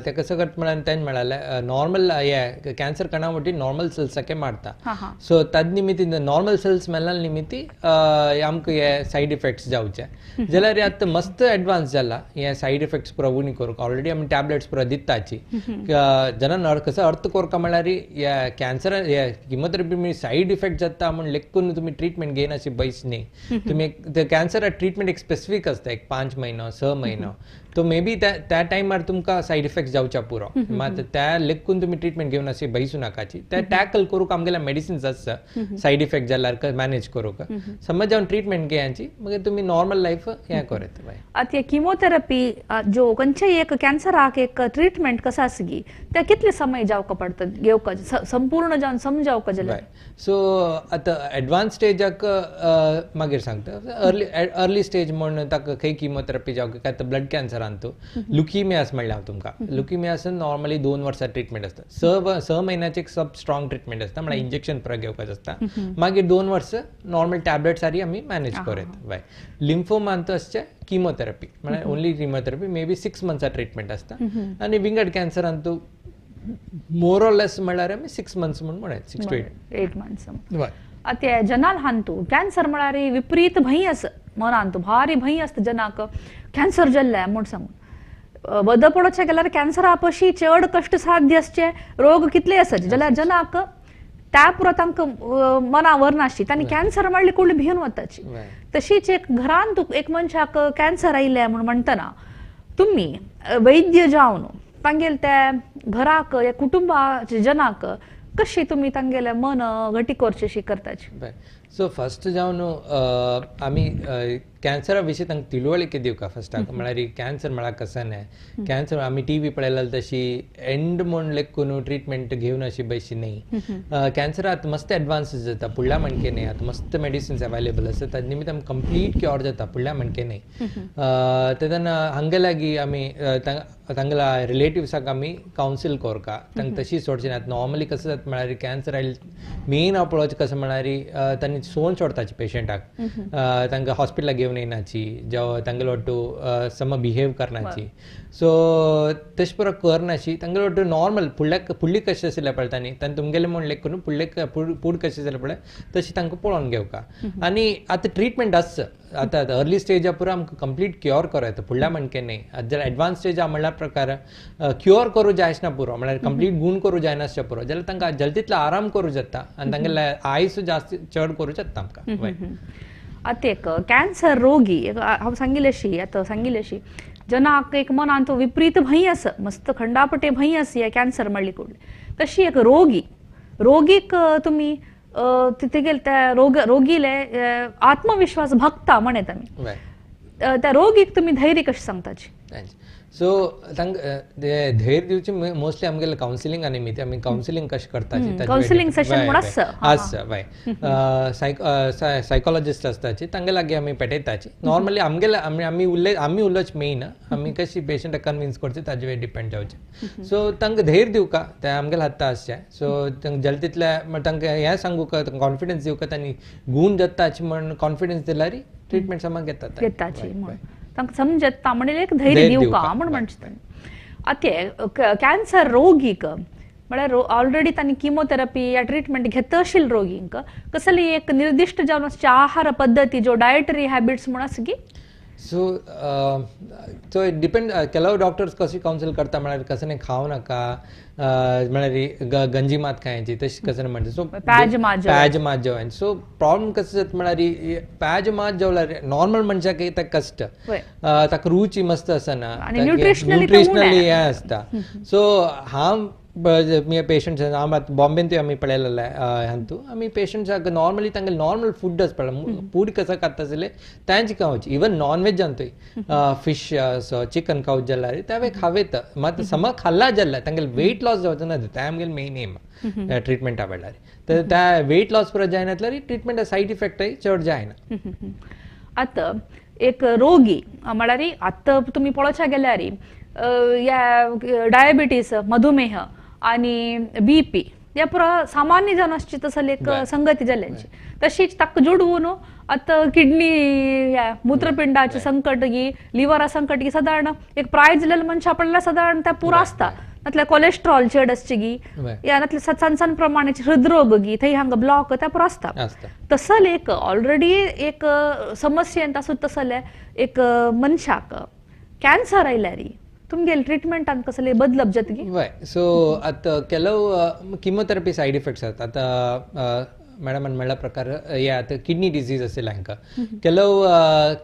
ते कसं करता म्हळ्यार तेंच म्हणाले नॉर्मल हे कॅन्सर कणा मोठी नॉर्मल सेल्साके मारता. सो तद निमित्त नॉर्मल सेल्स मेळ्ळा निमित्ती आमकां हे सायड इफेक्ट्स जावचे. जाल्यार आतां मस्त एडवान्स जाला, हे सायड इफेक्ट्स पुरो उणी करूंक ऑलरेडी आमी टॅबलेट्स पुरो दिताची. जेन्ना कसो अर्थ करका म्हळ्यार हे कॅन्सर हे किमोथेरपी सायड इफेक्ट जाता म्हूण लेखून तुमी ट्रिटमेंट घेयनाशी बैस न्ही. तुमी कॅन्सर ट्रिटमेंट एक स्पेसिफीक आसता, एक 5 महिनो 6 महिनो, तो मे बी त्या टायमार तुमकां सायड इफेक्ट जावच्या पुरो. मात त्या लेखून तुमी ट्रिटमेंट घेवन अशी बैसू नाकाची. त्या टॅकल करूंक आमगेल्या मेडिसिन्स आसता सायड इफेक्ट जाल्यार मॅनेज करूंक. समज जावन ट्रिटमेंट घेयाची मागीर तुमी नॉर्मल लायफ हें करत. आतां किमोथेरपी जो खंयच्याय एक कॅन्सराक एक ट्रिटमेंट कसो आसगी त्या कितले समय जावका पडटा घेवका संपूर्ण जावन समजावका जाल्यार? सो आतां एडवान्स स्टेजाक मागीर सांगता. अर्ली स्टेज म्हूण ताका खंय किमोथेरपी जावका काय आतां ब्लड कॅन्सर लुकिमिया म्हणल्यार हांव तुमकां लुकिमिया नॉर्मली 2 वर्सां ट्रिटमेंट आसता. 6 महिन्याचे एक सब स्ट्रॉंग ट्रिटमेंट आसता, म्हळ्यार इंजेक्शन पुरो घेवपाचें आसता. मागीर 2 वर्सां नॉर्मल टॅबलेट्स आरी आमी मॅनेज करत. वय लिम्फोमान आसचे किमोथेरपी म्हळ्यार ओनली किमोथेरपी मे बी 6 मंथ्सा ट्रिटमेंट आसता. आनी विंगड कॅन्सरान तूं मोर ऑर लेस म्हळ्यार आमी 6 मंथ्स म्हूण म्हणत, 6 to 8 months. आतां जनाल हांतू कॅन्सर म्हळ्यार विपरीत भंय आसा मनांत, भारी भंय आसता जनाक कॅन्सर जाल्लें म्हूण सांगून. बद पळोवचें गेल्यार कॅन्सरा पशी चड कश्ट साध्य आसचे रोग कितले आसाचे जाल्यार जनाक त्या पुरो तांकां मना व्हरनाशी तांणी कॅन्सर म्हणल्यार कुडली भिवन वताची. तशीच एक घरांत एक मनशाक कॅन्सर आयिल्लें म्हूण म्हणटना तुमी वैद्य जावन तांगेले त्या घराक या कुटुंबाच्या जनाक कशी तुमी तांगेलें मन घटी करचें अशी करताची? सो फर्स्ट जावन आमी कॅन्सरा विशीं तांकां तिळवळीक दिवका फर्स्टाक. म्हळ्यार कॅन्सर म्हळ्यार कसं न्हय, कॅन्सर आमी टी व्ही पळयला तशी एंड म्हूण लेखून ट्रिटमेंट घेवन अशी बैशी न्ही. कॅन्सर आतां मस्त एडवान्स जाता फुडल्या म्हणके न्ही. आतां मस्त मेडिसिन्स अवेलेबल आसा, ताजे निमित्त आमी कंप्लीट क्युअर जाता फुडल्या म्हणके न्ही. तेन्ना हांगे लागीं आमी तांगेल्या रिलेटिव्साक आमी कावन्सील करका, तांकां तशी सोडची ना. आतां नॉर्मली कसं जाता म्हळ्यार कॅन्सर आयले मेन हांव पळोवचें कसं म्हळ्यार तांणी सोन सोडताची पेशंटाक, तांकां हॉस्पिटलाक घेवन येनाची, जावं तांगेलो ಒಟ್ಟು सम बिहेव करनाची. सो तशें पुरो करनाशी तांगेलो ಒಟ್ಟು नॉर्मल फुडल्याक फुडली कशें आशिल्लें पळय तांणी तांणी तुमगेलें म्हूण लेख करून फुडले फूड कशें जालें पळय तशें तांकां पळोवन घेवका. आनी आतां ट्रिटमेंट आसता, आतां अर्ली स्टेजा पुरो आमकां कंप्लीट क्युअर करूं येता फुडल्या म्हणके न्ही. आतां जाल्यार एडवान्स स्टेज म्हणल्यार प्रकार क्युअर करूं जायना पुरो, म्हळ्यार कंप्लीट गूण करूं जायनासचें पुरो, जाल्यार तांकां जल्दीतलो आराम करूं जाता आनी तांगेले आयस जास्त चड करूं जाता आमकां. आतां एक कॅन्सर रोगी हांव सांगिल्लेशी आतां सांगिल्लेशी जनाक एक मनांत विपरीत भंय आसा, मस्त खंडापटे भंय आसा ह्या कॅन्सर म्हणली कुडली. तशी एक रोगी रोगीक तुमी तेगेले त्या रोगीले आत्मविश्वास भगता म्हणत आमी, त्या रोगीक तुमी धैर्य कशें सांगताची? सो तांकां धैर्य दिवचे मोस्टली आमगेले कावन्सिलिंगा निमित्त आमी कावन्सिलिंग कशें करताची, कावन्सिलिंग सेशन म्हूण आसता आसता वय, सायकोलॉजिस्ट आसताची तांगे लागीं आमी पेटयताची. नॉर्मली आमगेले आमी उलय आमी उलोवच मेन आमी कशी पेशंटाक कन्विन्स करचे ताजे वयर डिपेंड जावचें. सो तांकां धैर्य दिवका तें आमगेले हाता आसचें. सो तांकां जाता तितलें तांकां हें सांगूका, कॉन्फिडन्स दिवका, तांणी गूण जाताची म्हण कॉन्फिडन्स दिल्यार ट्रिटमेंट सामान घेतात घेताची म्हण तांकां समजता म्हणल्यार एक धैर्य दिवका म्हण म्हणटा. आतां कॅन्सर रोगीक म्हळ्यार ऑलरेडी तांणी किमोथेरपी या ट्रिटमेंट घेता आशिल्ल्या रोगींक कसली एक निर्दिश्ट जावन आसची आहार पद्दती ज्यो डायटरी हॅबिट्स म्हूण आसा की? सो सो it depend, ಕೆಲವು डॉक्टर्स कशी कावन्सिल करता म्हळ्यार कसं नाही खावं नका, म्हळ्यार गंजी मात खायची तशी कसं म्हणटा. सो पॅज मात जेवण. सो प्रॉब्लम कसं जाता म्हळ्यार पॅज मात जेवल्यार नॉर्मल मनशाक ताका कश्ट, ताका रुची मस्त आसना, न्युट्रिशनली हें आसता. सो हांव पेशंट्स हांव आतां बॉम्बेंतूय आमी पळयलेलें हातूं आमी पेशंट्साक नॉर्मली तांगेले नॉर्मल फूड आसता पळय, फूड कसो खाता आसले तांचे खावची, इवन नॉन वेजांतूय फिश चिकन खावच जाल्यार तें खावेता, मात समा खाल्ला जाल्यार तांगेले वेट लॉस जावचो ना, तें आमगेले मेन एम ट्रिटमेंटा वेळार. तर त्या वेट लॉस पुरो जायना जाल्यार ट्रिटमेंटा सायड इफेक्टय चड जायना. आतां एक रोगी म्हळ्यार आतां तुमी पळोवच्या गेल्यार ह्या डायबिटीस, मधुमेह आनी बी पी या पुरा सामान्य जनाची तसली एक संगती जाल्यांची तशीच ताका जोडून आतां किडनी ह्या मूत्रपिंडाचे संकट गी लिवरा संकट गी सादारण एक प्राय जाल्लेले मनशां पडल्यार सादारण त्या पुरो आसता. नातल्यार कोलेस्ट्रॉल चड आसचे गी या नातल्यार सण सण प्रमाणाचे हृदरोग गी थंय हांगा ब्लॉक त्या पुरो आसता. तसले एक ऑलरेडी एक समस्येंत आसूं तसले एक मनशाक कॅन्सर आयल्यार तुमगेले ट्रिटमेंटान कसले बदलप जातगी? वय, सो आतां ಕೆಲವು किमोथेरपी सायड इफेक्ट्स आसात. आतां मॅडमान म्हणल्या प्रकार हे आतां किडनी डिजीज आशिल्ले हांकां ಕೆಲವು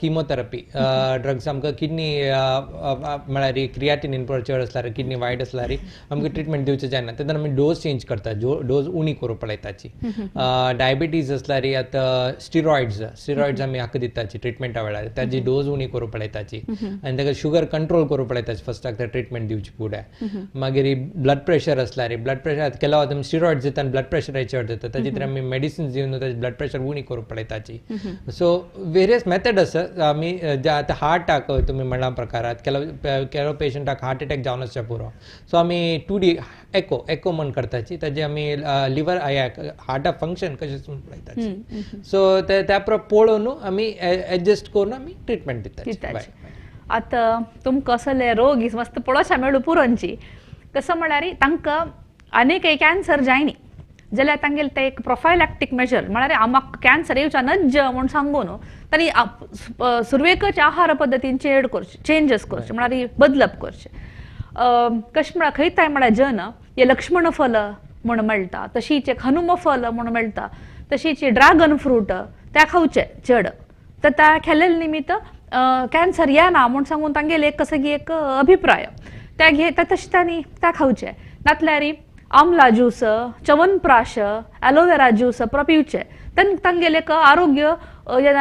किमोथेरपी ड्रग्स आमकां किडनी म्हळ्यार क्रियाटिनीन चड आसल्यार किडनी वायट आसल्यार आमकां ट्रिटमेंट दिवचें जायना, तेन्ना आमी डोज चेंज करता, डोज उणी करूंक पळयताची. डायबिटीज आसल्यार आतां स्टिरॉयड्स आमी हाका दिताची ट्रिटमेंटा वेळार, ताजी डोज उणी करूंक पळयताची आनी ताका शुगर कंट्रोल करूंक पळयताची फर्स्टाक ट्रिटमेंट दिवची फुडें. मागीर ब्लड प्रेशर आसल्यार ब्लड प्रेशर केलो आतां स्टिरॉयड्स दिता आनी ब्लड प्रेशर चड जाता, ताजी तर आमी मेडिसिन्स दिवन ताजे ब्लड प्रेशर उणी करूंक पळयताची. सो वेरियस मेथड आसा आमी आतां हार्टाक तुमी म्हणला प्रकारात केलो पेशंटाक हार्ट एटॅक जावन आसचे पुरो, सो आमी 2D एको म्हण करताची, ताजे आमी लिवर हार्टा फंक्शन कशें म्हूण पळयताची. सो त्या पळोवन आमी एडजस्ट करून आमी ट्रिटमेंट दिताची. आतां तुमकां असले रोगी मस्त पळोवशा मेळू पुरोंची कसं म्हळ्यार तांकां आनीक एक कॅन्सर जायनी जाल्यार तांगेले ते एक प्रोफायलॅक्टीक मेजर म्हळ्यार आमकां कॅन्सर येवच्या नज्ज म्हूण सांगून तांणी सुरवेकच आहार पद्दतीन चेंज करचे, चेंजस करचे, म्हळ्यार बदलप करचे. कशें म्हळ्यार खंयताय म्हळ्यार जन हे लक्ष्मण फल म्हूण मेळटा, तशीच एक हनुम फल म्हूण मेळटा, तशीच ड्रॅगन फ्रूट त्या खावचे चड, तर त्या खेल्ले निमित्त कॅन्सर येना म्हूण सांगून तांगेले एक कसं की एक अभिप्राय त्या घे तशें तांणी त्या खावचे. नातल्यार आमला ज्यूस, च्यवनप्राश, एलोवेरा ज्यूस पुरो पिवचे, तांगेले एक आरोग्य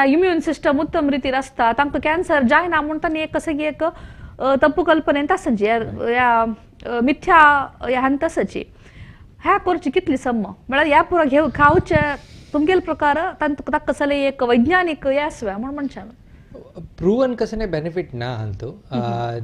इम्युन सिस्टम उत्तम रितीर आसता, तांकां कॅन्सर जायना म्हूण तांणी एक कसं की एक तप्पू कल्पनेंत आसची ह्या मिथ्या ह्यान तसची ह्या करची कितली सम्म म्हळ्यार ह्या पुरो घेव खावचे तुमगेले प्रकार तांकां कसले एक वैज्ञानीक हे आसव्या म्हूण म्हणचे. प्रूवन कसं नाही बेनिफिट ना हांतू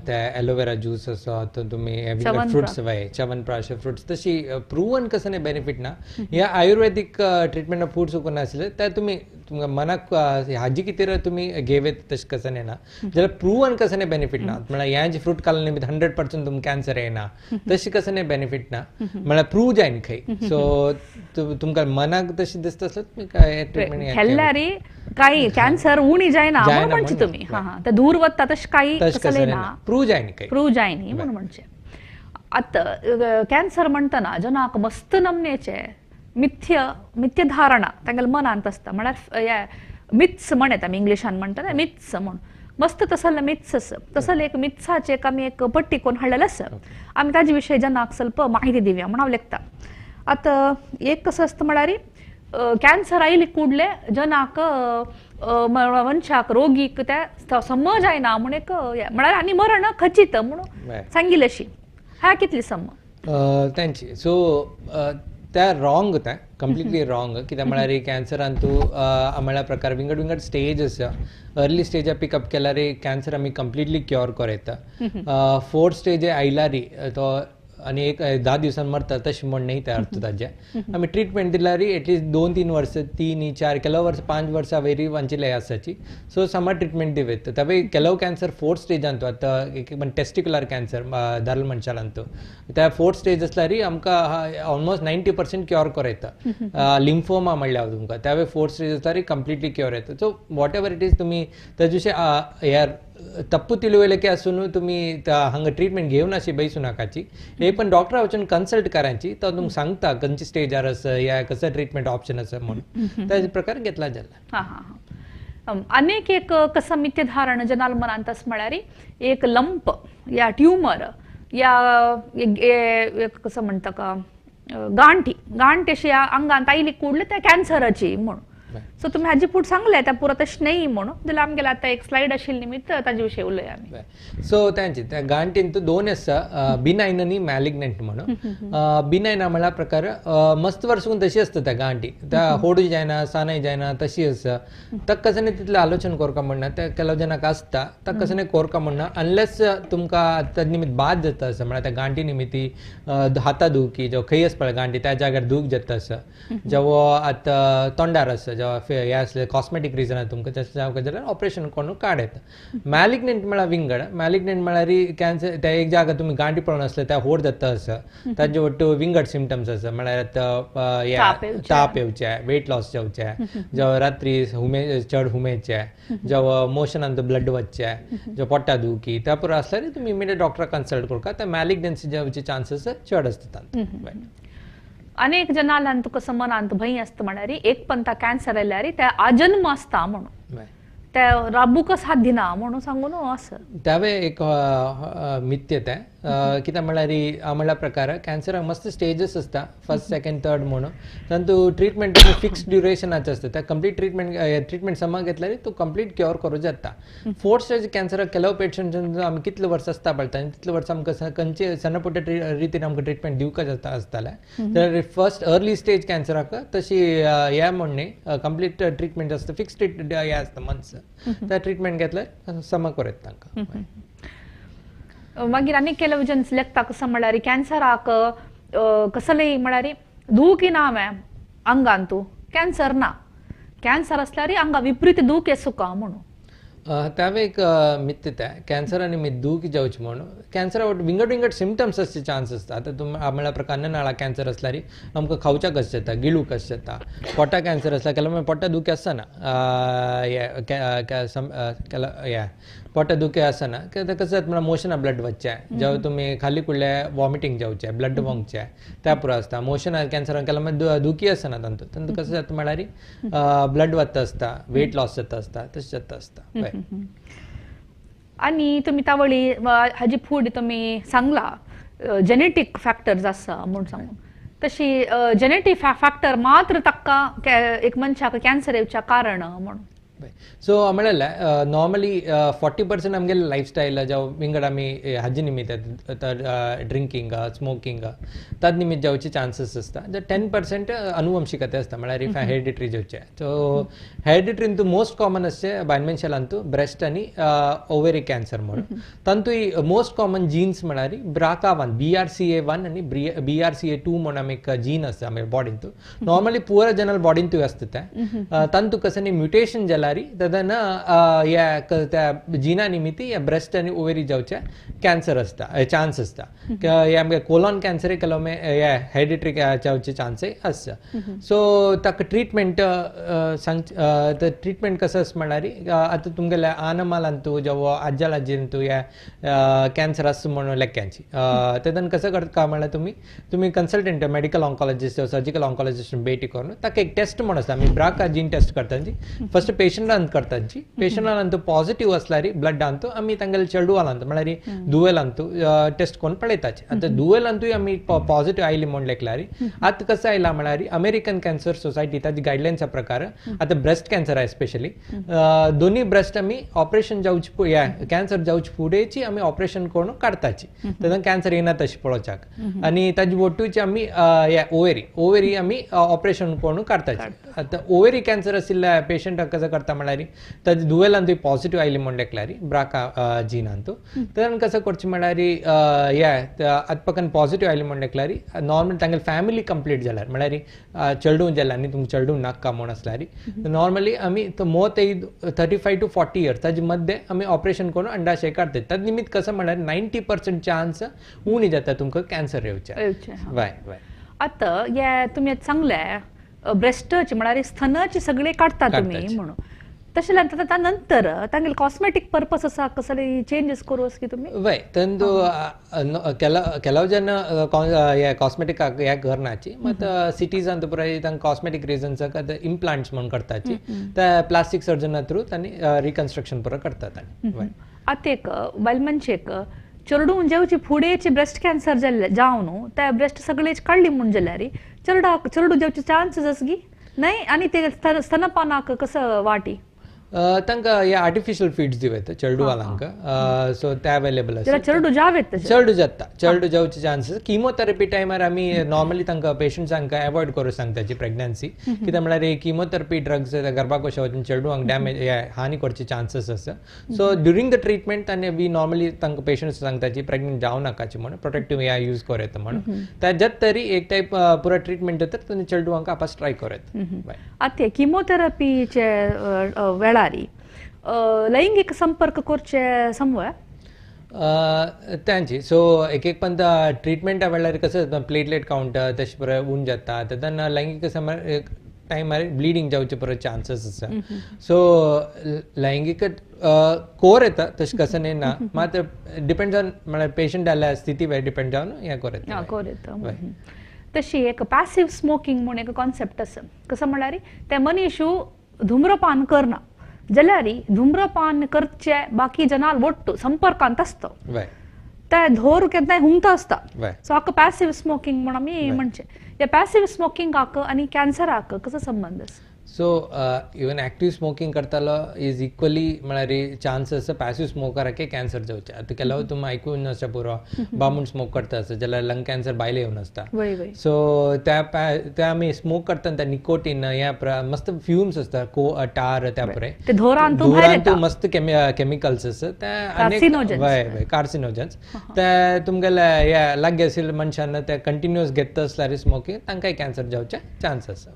ते एलोवेरा ज्यूस आसा तुमी फ्रुट्स वय च्यवनप्राश फ्रुट्स तशी प्रूवन कसं नाही बेनिफिट ना. ह्या आयुर्वेदीक ट्रिटमेंट ऑफ फूड्स करून आसले ते तुमी तुमकां मनाक हाजी कितें तुमी घेवेत तशें कसं नाही ना, जाल्यार प्रूवन कसं नाही बेनिफिट ना. म्हळ्यार ह्या जे फ्रूट खाल्ले निमित्त 100% तुमकां कॅन्सर येना तशें कसं नाही बेनिफिट ना, म्हळ्यार प्रूव जायना खंय. सो तुमकां मनाक तशें दिसता आसल्यार तुमी काय ट्रिटमेंट खेळ्ळ्यार काही कॅन्सर उणी जायना म्हणून म्हणचे तुमी. हां हां, ते दूर वता तशें काही कसलें ना, प्रूव जायना काही, प्रूव जायना म्हणून म्हणचे. आतां कॅन्सर म्हणटना जनाक मस्त नमनेचे मिथ्य मिथ्यधारणा तांगेले मनांत आसता, म्हळ्यार मिथ्स म्हण येता आमी इंग्लिशान म्हणटा मिथ्स म्हूण, मस्त तसले मिथ्स आसा, तसले एक मिथ्साचे एक आमी एक पट्टी कोण हाडलेले आसा, आमी ताजे विशय जनाक स्वल्प माहिती दिवया म्हूण हांव लेखता. आतां एक कसं आसता म्हळ्यार कॅन्सर आयली कुडले जनाक मनशाक रोगीक त्या समज जायना म्हूण एक म्हळ्यार आनी मरण खचित म्हणून सांगिल्ली अशी ह्या कितली सम तांची. सो त्या रॉंग तें कंप्लिटली रॉंग. कित्याक म्हळ्यार कॅन्सरान तूं म्हळ्यार प्रकार विंगड विंगड स्टेज आसा. अर्ली स्टेजार पिकअप केल्यार कॅन्सर आमी कंप्लिटली क्युअर करूं येता. फोर्थ स्टेज आयल्यार तो आनी एक 10 दिवसान मरता तशें म्हण न्ही तें अर्थ ताजें. आमी ट्रिटमेंट दिल्यार एटलिस्ट 2-3 वर्सां 3-4 ಕೆಲವು वर्सां 5 वर्सां वयर वांचिल्ले आसाची. सो सामार ट्रिटमेंट दिवं तवे ಕೆಲವು कॅन्सर फोर्थ स्टेजान आतां एक टेस्टिक्युलर कॅन्सर दादलो मनशालान त्या फोर्थ स्टेज आसल्यार आमकां ऑलमोस्ट 90% क्युअर करूं येता. लिम्फोमा म्हणल्यार तुमकां त्यावेळी फोर्थ स्टेज आसल्यार कंप्लिटली क्युअर येता. So what ever it is तुमी ताजे विशीं ह्या तप्पू तिळवयलेके आसून तुमी हांगा ट्रिटमेंट घेवन अशी बैसू नाकाची, हे पण डॉक्टरा वचून कन्सल्ट करायची, तो तुमकां सांगता खंयची स्टेजार आसा या कसं ट्रिटमेंट ऑप्शन आसा म्हणून त्या प्रकार घेतला जाला. हां हां, अनेक एक कसं मिथ्यधारण जनाल मनांत आसा म्हळ्यार एक लंप या ट्युमर या कसं म्हणटा का गांठी गांठ अशी अंगांत आयली कुडले त्या कॅन्सराची म्हणून. सो तुमी हाजी फूड सांगले त्या पुरो तशें न्ही म्हणून जाल्यार आमगेले आतां एक स्लायड आशिल्ली निमित्त ताजे विशीं उलया आमी. सो तांची त्या गांठीन दोन आसता, बिनायन आनी मॅलिग्नंट म्हणून. बिनायन म्हळ्यार प्रकार मस्त वर्सून तशी आसता त्या गांठी, त्या होडू जायना सानय जायना तशी आसता. ताका कशें तितलें आलोचन कोरका म्हणना, त्या ಕೆಲವು ಜನಕ್ಕೆ आसता ताका कशें कोरका म्हणना अनलेस तुमकां त्या निमित्त बाद जाता आसा, म्हळ्यार त्या गांठी निमित्ती हाता दुखी जेव्हा खंय आसता पळय गांठी त्या जाग्यार दूख जाता आसा, जेव्हा आतां तोंडार आसा, जेव्हा हे आसले कॉस्मेटीक रिजन आसा तुमकां तशें जावंक जाल्यार ऑपरेशन करून काड येता. मॅलिग्नंट म्हळ्यार विंगड, मॅलिग्नंट म्हळ्यार कॅन्सर त्या एक जागा तुमी गांठी पळोवन आसले त्या होड जाता आसा, ताजे वट्टू विंगड सिमटम्स आसा, म्हळ्यार आतां ताप येवचे, वेट लॉस जावचे, जेव्हा रात्री हुमे चड हुमेचे, जेव्हा मोशनांत ब्लड वचचे, जेव्हा पोटा दुखी त्या पुरो आसल्यार तुमी इमिडिएट डॉक्टराक कन्सल्ट करता, त्या मॅलिग्नन्सी जावचे चान्सीस चड आसता. अनेक जनालांत कसं मनांत भंय आसता म्हळ्यार एक पण ता कॅन्सर आयल्यार त्या आजन्म आसता म्हणून, त्या राबूकच हात दिना म्हणून सांगून असं त्यावे एक मिथ्य तें. कित्याक म्हळ्यार म्हळ्यार प्रकार कॅन्सराक मस्त स्टेजीस आसता, फर्स्ट सेकंड थर्ड म्हणून, तातूंत ट्रिटमेंट फिक्स ड्युरेशनाचें आसता, त्या कंप्लीट ट्रिटमेंट समा घेतल्यार तूं कंप्लीट क्युअर करूं जाता. फोर्थ स्टेज कॅन्सराक ಕೆಲವು पेशंट आमी कितले वर्सां आसता पळयता आनी तितले वर्सां आमकां खंयचे सण्ण रितीन आमकां ट्रिटमेंट दिवपाक जाता आसतालें. तर फर्स्ट अर्ली स्टेज कॅन्सराक तशी हें म्हण न्ही, कंप्लीट ट्रिटमेंट आसता, फिक्स हें आसता मंथ्स, त्या ट्रिटमेंट घेतल्यार समा करूं येता तांकां. मागीर आनी ಕೆಲವು जन लेखता कसं म्हळ्यार कॅन्सराक कसलेय म्हळ्यार दुखी ना हांवें आंगांतू कॅन्सर ना, कॅन्सर आसल्यार आंगा विपरीत दूख येसुका म्हणून. त्यावे एक मिथ्य तें कॅन्सर आनी मिथ दूख जावची म्हणून. कॅन्सरा विंगड विंगड सिमटम्स आसचे चान्स आसता. आतां तुमी म्हळ्यार प्रकार अन्ननाळा कॅन्सर आसल्यार आमकां खावच्याक कशें जाता, गिळूंक कशें जाता. पोटा कॅन्सर आसल्यार केन्ना पोटा दुखी आसना, पोटा दुखी आसना कशें जाता म्हळ्यार मोशना ब्लड वचचें, जेव्हा तुमी खाली कुडले वॉमिटींग जावचें, ब्लड वोंगचें त्या पुरो आसता. मोशना कॅन्सरान केन्ना दुखी आसना तातूंत, तातूंत कशें जाता म्हळ्यार ब्लड वता आसता, वेट लॉस जाता आसता, तशें जाता आसता. आनी तुमी तावळी हाजी फूड तुमी सांगला जेनेटीक फॅक्टर्स आसा म्हूण सांगून, तशी जेनेटीक फॅक्टर मात्र ताका एक मनशाक कॅन्सर येवच्या कारण म्हणून. सो म्हळ्यार नॉर्मली 40% आमगेले लायफस्टायल जावं विंगड आमी हाजे निमित्त तर ड्रिंकींग स्मोकींग तद निमित्त जावचे चान्सीस आसता. 10% अनुवंशिकता आसता, म्हळ्यार if hereditary जावचे. सो हेरिडिटरीन तूं मोस्ट कॉमन आसचे बायल मनशांतू ब्रेस्ट आनी ओवेरी कॅन्सर म्हणून. तातूंत मोस्ट कॉमन जीन्स म्हळ्यार BRCA1 BRCA1 आनी BRCA2 म्हणून आमी एक जीन आसता आमगे बॉडींतू, नॉर्मली पुअर जनरल बॉडींतूय आसता तें. तातूंत कसं म्युटेशन जाल्यार तेन्ना ह्या जिना निमित्ती ह्या ब्रेस्ट आनी ओवेरी जावचे कॅन्सर आसता, चान्स आसता. हे आमगे कोलॉन कॅन्सर ಕೆಲವೊಮ್ಮೆ हेरिडिटरी जावचे चान्सय आसता. सो ताका ट्रिटमेंट सांग, ट्रिटमेंट कसं आसा म्हळ्यार आतां तुमगेल्या आनमालांतू जावं आज्याल आजयेंतू ह्या कॅन्सर आसा म्हणून लेख्यांची तेन्ना कसं करता म्हळ्यार तुमी कन्सल्टंट मेडिकल ऑन्कॉलॉजिस्ट जावं सर्जिकल ऑन्कॉलॉजिस्ट भेटी करून ताका एक टेस्ट म्हणून आसता, आमी ब्राका जीन टेस्ट करता, फर्स्ट पेशंटान करताची, पेशंटान पॉझिटिव्ह असल्यार ब्लडांतू आमी तांगेले चेडवालांतू म्हळ्यार दुवेलांतू टेस्ट करून पळयताचे. आतां दुवेलांतूय आमी पॉझिटिव्ह आयली म्हूण लेखल्यार आतां कसं आयला म्हळ्यार अमेरिकन कॅन्सर सोसायटी ताजी गायडलायन्सा प्रकार आतां ब्रेस्ट कॅन्सर आहे स्पेशली दोन्ही ब्रेस्ट आमी ऑपरेशन जावचे कॅन्सर जावचे फुडेंची आमी ऑपरेशन करून काडताची, तेन्ना कॅन्सर येना तशें पळोवच्याक. आनी ताजी वट्टूची आमी ओवेरी आमी ऑपरेशन करून काडताची. आतां ओवेरी कॅन्सर आशिल्ल्या पेशंटाक कसं करता म्हळ्यार ताजे दुवेलांतूय पॉझिटिव्ह आयली म्हूण लेखल्यार ब्राका जिनांतू तेन्ना कसं करचें म्हळ्यार आतां पकान पॉझिटिव्ह आयली म्हूण लेखल्यार नॉर्मल तांगेली फॅमिली कंप्लीट जाल्यार म्हळ्यार चेडूं जाल्यार आनी तुमकां चेडूं नाका म्हूण आसल्यार नॉर्मली आमी मोत 35 to 40 years ताजे मध्य आमी ऑपरेशन करून अंडाशय काडटात. ताजे निमित्त कसं म्हळ्यार 90% चान्स उणी जाता तुमकां कॅन्सर येवचें. वय वय आतां हे तुमी सांगलें ब्रेस्टाचे म्हळ्यार स्तनाचे सगळे काडटा तुमी म्हणून, तशें जाल्यार नंतर तांगेले कॉस्मेटीक पर्पस आसा कसले चेंजीस करूं की तुमी? वय तेंदू ಕೆಲವು ಜನ कॉस्मेटीक हे करनाची, मात सिटीजान पुराय तांकां कॉस्मेटीक रिजन्साक आतां इम्प्लांट्स म्हूण करताची, त्या प्लास्टीक सर्जना थ्रू तांणी रिकन्स्ट्रक्शन पुरो करतात तांणी. आतां एक बायल मनशेक चेडूं जेवची फुडेंची ब्रेस्ट कॅन्सर जाल्ले जावन न्हू त्या ब्रेस्ट सगळेच काडली म्हूण जाल्यार चेडू जेवचे चान्सीस आसा की? नाही आणि ते स्तनपानाक कसं वाटी तांकां हे आर्टिफिशियल फीड्स दिवं येता चेडवालांक, सो ते अवेलेबल आसा. चेडू जावेत चेडू जाता, चेडू जावचे चान्सीस. किमोथेरपी टायमार आमी नॉर्मली तांकां पेशंट्सांक एवॉयड करूं सांगता जी प्रेग्नन्सी, कित्याक म्हळ्यार किमोथेरपी ड्रग्स गर्भाकोशा वचून चेडवांक डॅमेज हानी करचे चान्सीस आसा. सो ड्युरींग the treatment आनी we normally तांकां पेशंट्स सांगता जी प्रेग्नंट जावं नाकाची म्हणून, प्रोटेक्टीव हे यूज करूं येता म्हणून. ताज्यात तरी एक टायप पुरो ट्रिटमेंट जाता तुमी चेडवांक आपस ट्राय करूं येता. आतां किमोथेरपीचे वेळार लैंगिक संपर्क करचे समवय त्यांची सो एक एक पण ट्रिटमेंटा वेळार कसं प्लेटलेट काउंट तशें परत उण जाता, तेन्ना लैंगिक समर टायमार ब्लिडींग जावचे परत चान्सीस आसा. सो लैंगिक कोर येता तशें कसं न्ही ना, मात डिपेंड्स ऑन म्हळ्यार पेशंट जाल्या स्थिती डिपेंड जावन हें कोर येता. कोर येता. तशी एक पॅसिव स्मोकिंग म्हूण एक कॉन्सेप्ट आसा, कसं म्हळ्यार ते मनीशू धूम्रपान करना जाल्यार धूम्रपान करचे बाकी जनाल ಒಟ್ಟು संपर्कांत असतो, ते धोर केन्नाय हुंगता आसता. सो हाका पॅसिव स्मोकिंग म्हूण आमी म्हणचे. ह्या पॅसिव स्मोकिंगाक आनी कॅन्सराक कसो संबंद आसा? सो इवन एक्टिव स्मोकिंग करतालो is equally म्हळ्यार चान्स आसा पॅसिव स्मोकराक कॅन्सर जावचे. आतां केलो तुमी आयकून आसता पुरो बामूण स्मोक करता आसता जाल्यार लंग कॅन्सर भायले येवन आसता. सो त्या आमी स्मोक करतना त्या निकोटीन ह्या मस्त फ्युम्स आसता, को टार त्या परे धुरांतू मस्त केमिकल्स आसा ते कार्सिनोजन्स, ते तुमगेले हे लागीं आशिल्ल्या मनशान ते कंटिन्युअस घेता आसल्यार स्मोकिंग तांकांय कॅन्सर जावचे चान्स आसा.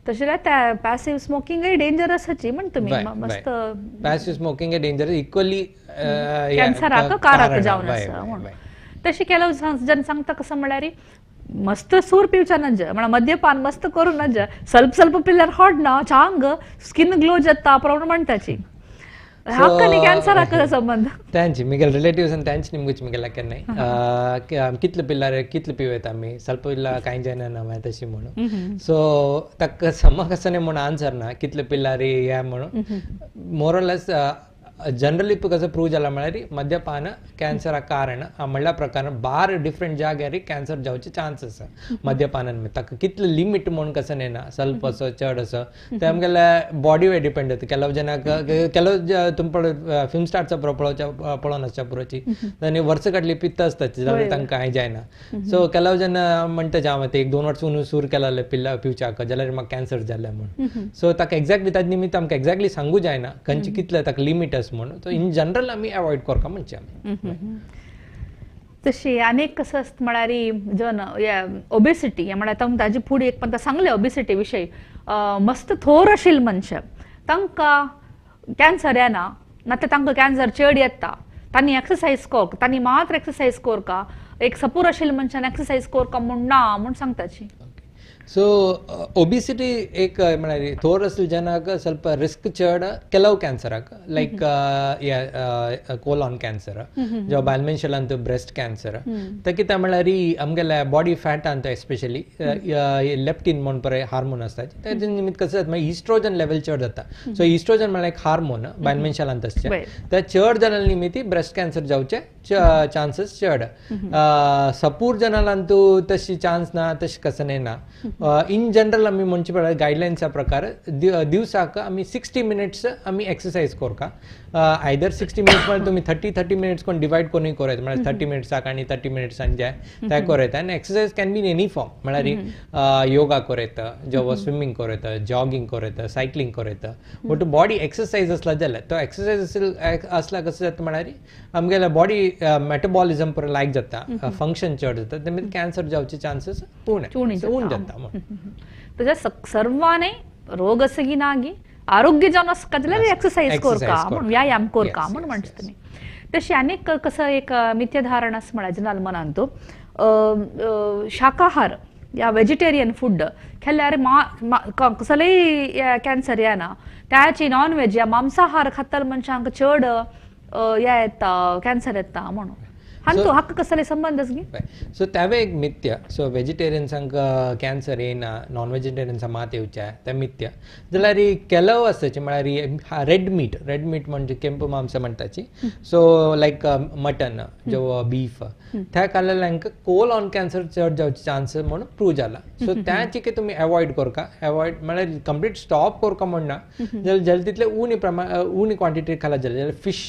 तशें जाल्यार पॅसिव स्मोकिंगय डेंजरस आची म्हण तुमी मस्त. पॅसिव स्मोकिंग डेंजरस इक्वली कॅन्सराक कारक जावन आसा म्हणून. तशें केलो जन सांगता कसं म्हळ्यार मस्त सूर पिवचा नज म्हळ्यार मद्यपान मस्त करूं नज, स्वल्प स्वल्प पिल्यार होडना चांग स्किन ग्लो जाता प्रमाण म्हणटाची. हाका न्ही कॅन्सराक कसो संबंद? त्यांची मिगेल रिलेटिव्स आनी त्यांची निमगुच मिगेल केन्नाय कितले पिल्यार कितले पिवयता आमी, स्वल्प पिल्यार कांय जायना ना मागीर तशी म्हणून. सो ताका समा कसं न्ही म्हणून आन्सर ना कितले पिल्यार हे म्हणून. मोरलेस जनरली कसं प्रूव जाला म्हळ्यार मद्यपान कॅन्सराक कारण म्हणल्या प्रकार बार डिफरंट जाग्यार कॅन्सर जावचे चान्स आसा मद्यपानान. ताका कितले लिमीट म्हणून कसं न्ही ना, स्वल्प असो चड असो ते आमगेल्या बॉडी वे डिपेंड जाता. केलव जनाक केलव तुमकां फिल्म स्टार्सा पळोवच्या पळोवन आसच्या पुरोची आनी वर्सां काडली पित्त आसता जाल्यार तांकां कांय जायना. सो केलव जन म्हणटा जावं एक दोन वर्सां सूर केला पिल्ला पिवच्याक जाल्यार म्हाका कॅन्सर जालें म्हणून. सो ताका एक्झॅक्टली ताजे निमित्त आमकां एक्झॅक्टली सांगू जायना खंयचे कितले ताका लिमीट आसा म्हणून. सो इन जनरल आमी अवॉयड करता म्हणचे आमी. तशी आनीक कसं आसता म्हळ्यार जन ओबेसिटी म्हळ्यार आतां ताजी फुडें एक पण सांगलें ओबेसिटी विशयी, मस्त थोर आशिल्ले मनशां तांकां कॅन्सर येना, ना तर तांकां कॅन्सर चड येता, तांणी एक्सरसायज कर, तांणी मात्र एक्सरसायज करका, एक सपूर आशिल्ले मनशान एक्सरसायज करका म्हूण ना म्हूण सांगताची. सो ओबिसिटी एक म्हळ्यार थोर आसले जनाक ಸ್ವಲ್ಪ रिस्क चड ಕೆಲವು ಕ್ಯಾನ್ಸರಾक ಲೈಕ್ कोलॉन ಕ್ಯಾನ್ಸರ್, जावं बायल मनशांत ब्रेस्ट ಕ್ಯಾನ್ಸರ್. ताका म्हळ्यार आमगेल्या बॉडी फॅट आंत एस्पेशली लेप्टीन म्हूण पळय हार्मोन आसता तेजे निमित्त कसं जाता मागीर इस्ट्रोजन लेवल चड जाता. सो इस्ट्रोजन म्हळ्यार एक हार्मोन बायल मनशांत आसचें, ते चड जाल्या निमित्त ब्रेस्ट कॅन्सर जावचे चान्सीस चड. सपूर जनालांतू तशी चान्स ना, तशें कसं न्ही ना. इन जनरल आमी म्हणचे पळय गायडलायन्सा प्रकार दिवसाक आमी 60 मिनिट्स आमी एक्सरसायज करता. आयदर 60 मिनिट्स म्हळ्यार तुमी 30 मिनिट्स कोण डिवायड करूनय करूं येता, म्हळ्यार 30 मिनिट्साक आनी 30 मिनिट्सान जे ते करूं येता. आनी exercise can be in any form, म्हळ्यार योगा करूं येता, जावं स्विमींग करूं येता, जॉगिंग करूं येता, सायकलींग करूं येता. बट बॉडी एक्सरसायज आसला जाल्यार तो एक्सरसायज आसला कसं जाता म्हळ्यार आमगेल्या बॉडी मेटाबॉलिझम पुरो लायक जाता, फंक्शन चड जाता, ते कॅन्सर जावचे चान्सीस उणे जाता. तशें सर्वांनी रोग असगिनागी आरोग्य जावन आसका जाल्यार एक्सरसायज करका म्हूण, व्यायाम करका म्हूण म्हणटा तुमी. तशें आनीक कसं एक मिथ्यधारणा आसा म्हळ्यार जनाल मनांत शाकाहार या वेजिटेरियन फूड खाल्यार कसलेय कॅन्सर येना, त्याची नॉन वेज या मांसाहार खातले मनशांक चड हे येता कॅन्सर येता म्हणून. हांतू हाका कसले संबंध आसा? सो त्यावे एक मिथ्य. सो वेजिटेरियन्सांक कॅन्सर येयना, नॉन वेजिटेरियन्सां मात येवचे तें मिथ्य. जाल्यार केलव आसताची म्हळ्यार रेड मीट, रेड मीट म्हणजे केंप मांस म्हणटाची, सो लायक मटन जो बीफ त्या खाल्ल्याक कोलॉन कॅन्सर चड जावचे चान्स म्हणून प्रूव जाला. सो त्या चिके तुमी एवॉयड करका, एवॉयड म्हळ्यार कंप्लीट स्टॉप करका म्हणना, जाल्यार जाल्यार तितले उणी प्रमाण उणी क्वांटिटी खाला जाल्यार फिश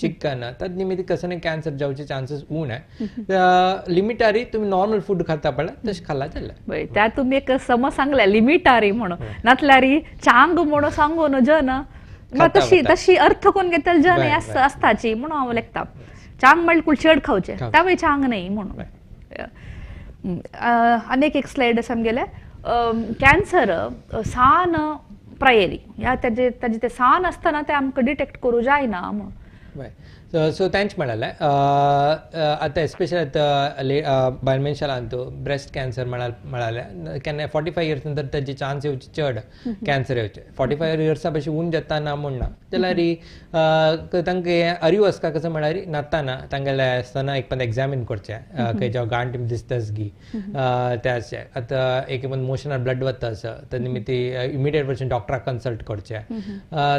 चिकन तद निमित्त कसने कॅन्सर जावचे चान्सेस उणे, लिमिटारी तुम्ही नॉर्मल फूड खाता पळय तशें खाला जाल्यार. त्या तुमी एक समज सांगल्या लिमिटारी म्हणून, नातल्यारी चांग म्हणून सांगून जन तशी तशी अर्थ कोण घेतले जन असताची म्हणून हांव लेखता. चांग म्हणल्यार चड खावचे त्यावेळी चांग नाही म्हणून. अनेक एक स्लायड आसा आमगेले कॅन्सर सान प्रायरी ह्या ताजे ताजे ते सान आसतना ते आमकां डिटेक्ट करूं जायना म्हणून. सो तेंच म्हणाले आतां एस्पेशली आतां बायल मनशांत ब्रेस्ट कॅन्सर म्हणाले केन्ना 45 इयर्स नंतर ताजे चान्स येवचे चड कॅन्सर येवचे. 45 इयर्सा पशी उण जाता ना म्हणना, जाल्यार तांकां अरीव आसता कसं म्हळ्यार नाताना तांगेले आसतना एक पण एग्जामीन करचें खंय जेव्हा गांठ दिसताच गी त्याचे आतां एक पण मोशनार ब्लड वता आसा तर निमित्ती इमिडिएट वचून डॉक्टराक कन्सल्ट करचें.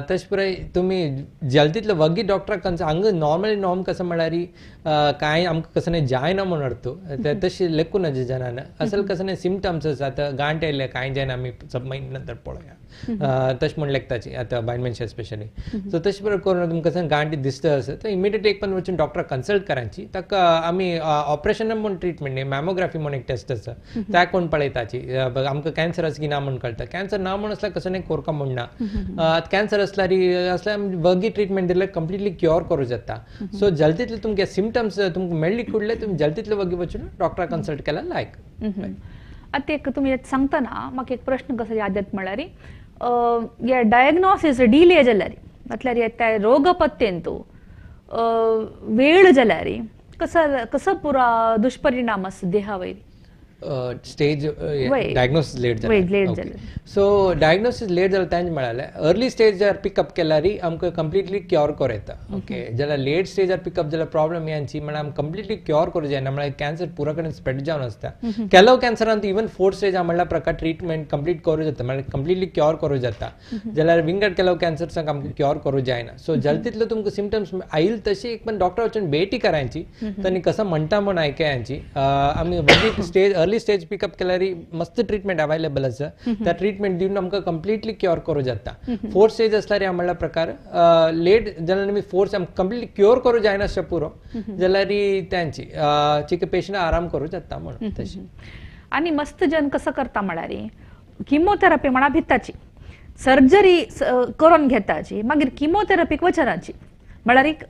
तशें पुराय तुमी जल्दीतले वगी डॉक्टराक कन्सल्ट हांगा नॉर्मली नॉर्म कसं म्हळ्यार कांय आमकां कसं नाही जायना म्हूण अर्थ तशें लेखूं नजे जनान असल कसं नाही सिमटम्स आसा आतां गांठ येयले कांय जायना आमी सब म्हयने नंतर पळोवया तशें म्हूण लेखताची आतां बायल मनशां स्पेशली. सो तशें बरोबर करून तुमकां कसं गांठ दिसता आसा तर इमिडिएटली एक पण वचून डॉक्टराक कन्सल्ट करायची. ताका आमी ऑपरेशन म्हूण ट्रिटमेंट न्ही, मॅमोग्राफी म्हूण एक टेस्ट आसा त्या कोण पळयताची आमकां कॅन्सर आसा की ना म्हूण कळटा. कॅन्सर ना म्हूण आसल्यार कसं नाही कोरका म्हूण ना, कॅन्सर आसल्यार आसल्यार वगी ट्रिटमेंट दिल्यार कंप्लिटली क्युअर करूं जाता. सो जल्दीतले तुमगे सिमटम्स तुमकां मेळ्ळी कुडले तुमी जल्दीतले वगी वचून डॉक्टराक कन्सल्ट केल्यार लायक. आतां एक तुमी सांगतना म्हाका एक प्रश्न कसो याद येता म्हळ्यार हे डायग्नोसिस डिले जाल्यार म्हटल्यार त्या रोगपत्तेंतू वेळ जाल्यार कसो कसो पुरा दुष्परिणाम आसा देहा वयर? स्टेज डायग्नोसिस लेट जालें. सो डायग्नोसिस लेट जालें तेंच म्हळ्यार अर्ली स्टेजार पिकअप केल्यार आमकां कंप्लिटली क्युअर करूं येता. ओके, जाल्यार लेट स्टेजार पिकअप जाल्यार प्रॉब्लम यांची म्हळ्यार आमकां कंप्लिटली क्युअर करूं जायना, म्हळ्यार कॅन्सर पुरा कडेन स्प्रेड जावन आसता. केलो कॅन्सरान इवन फोर्थ स्टेज म्हणल्यार प्रकार ट्रिटमेंट कंप्लीट करूं जाता, म्हळ्यार कंप्लिटली क्युअर करूं जाता. जाल्यार विंगड केलो कॅन्सर्सांक आमकां क्युअर करूं जायना. सो जल्दीतलो तुमकां सिमटम्स आयल तशी एक पण डॉक्टर वचून भेटी करायची, तांणी कसं म्हणटा म्हूण आयकयांची. आमी स्टेज अर्ली स्टेज पिकअप केल्यार मस्त ट्रिटमेंट अवेलेबल आसा, त्या ट्रिटमेंट दिवन आमकां कंप्लिटली क्युअर करूं जाता. फोर्थ स्टेज आसल्यार म्हणल्यार प्रकार लेट जाल्यार आमी फोर्थ कंप्लिटली क्युअर करूं जायना अशें पुरो जाल्यार त्यांची चिके पेशंट आराम करूं जाता म्हणून तशें. आनी मस्त जन कसं करता म्हळ्यार किमोथेरपी म्हणा भिताची सर्जरी करून घेताची मागीर किमोथेरपीक वचनाची, म्हळ्यार एक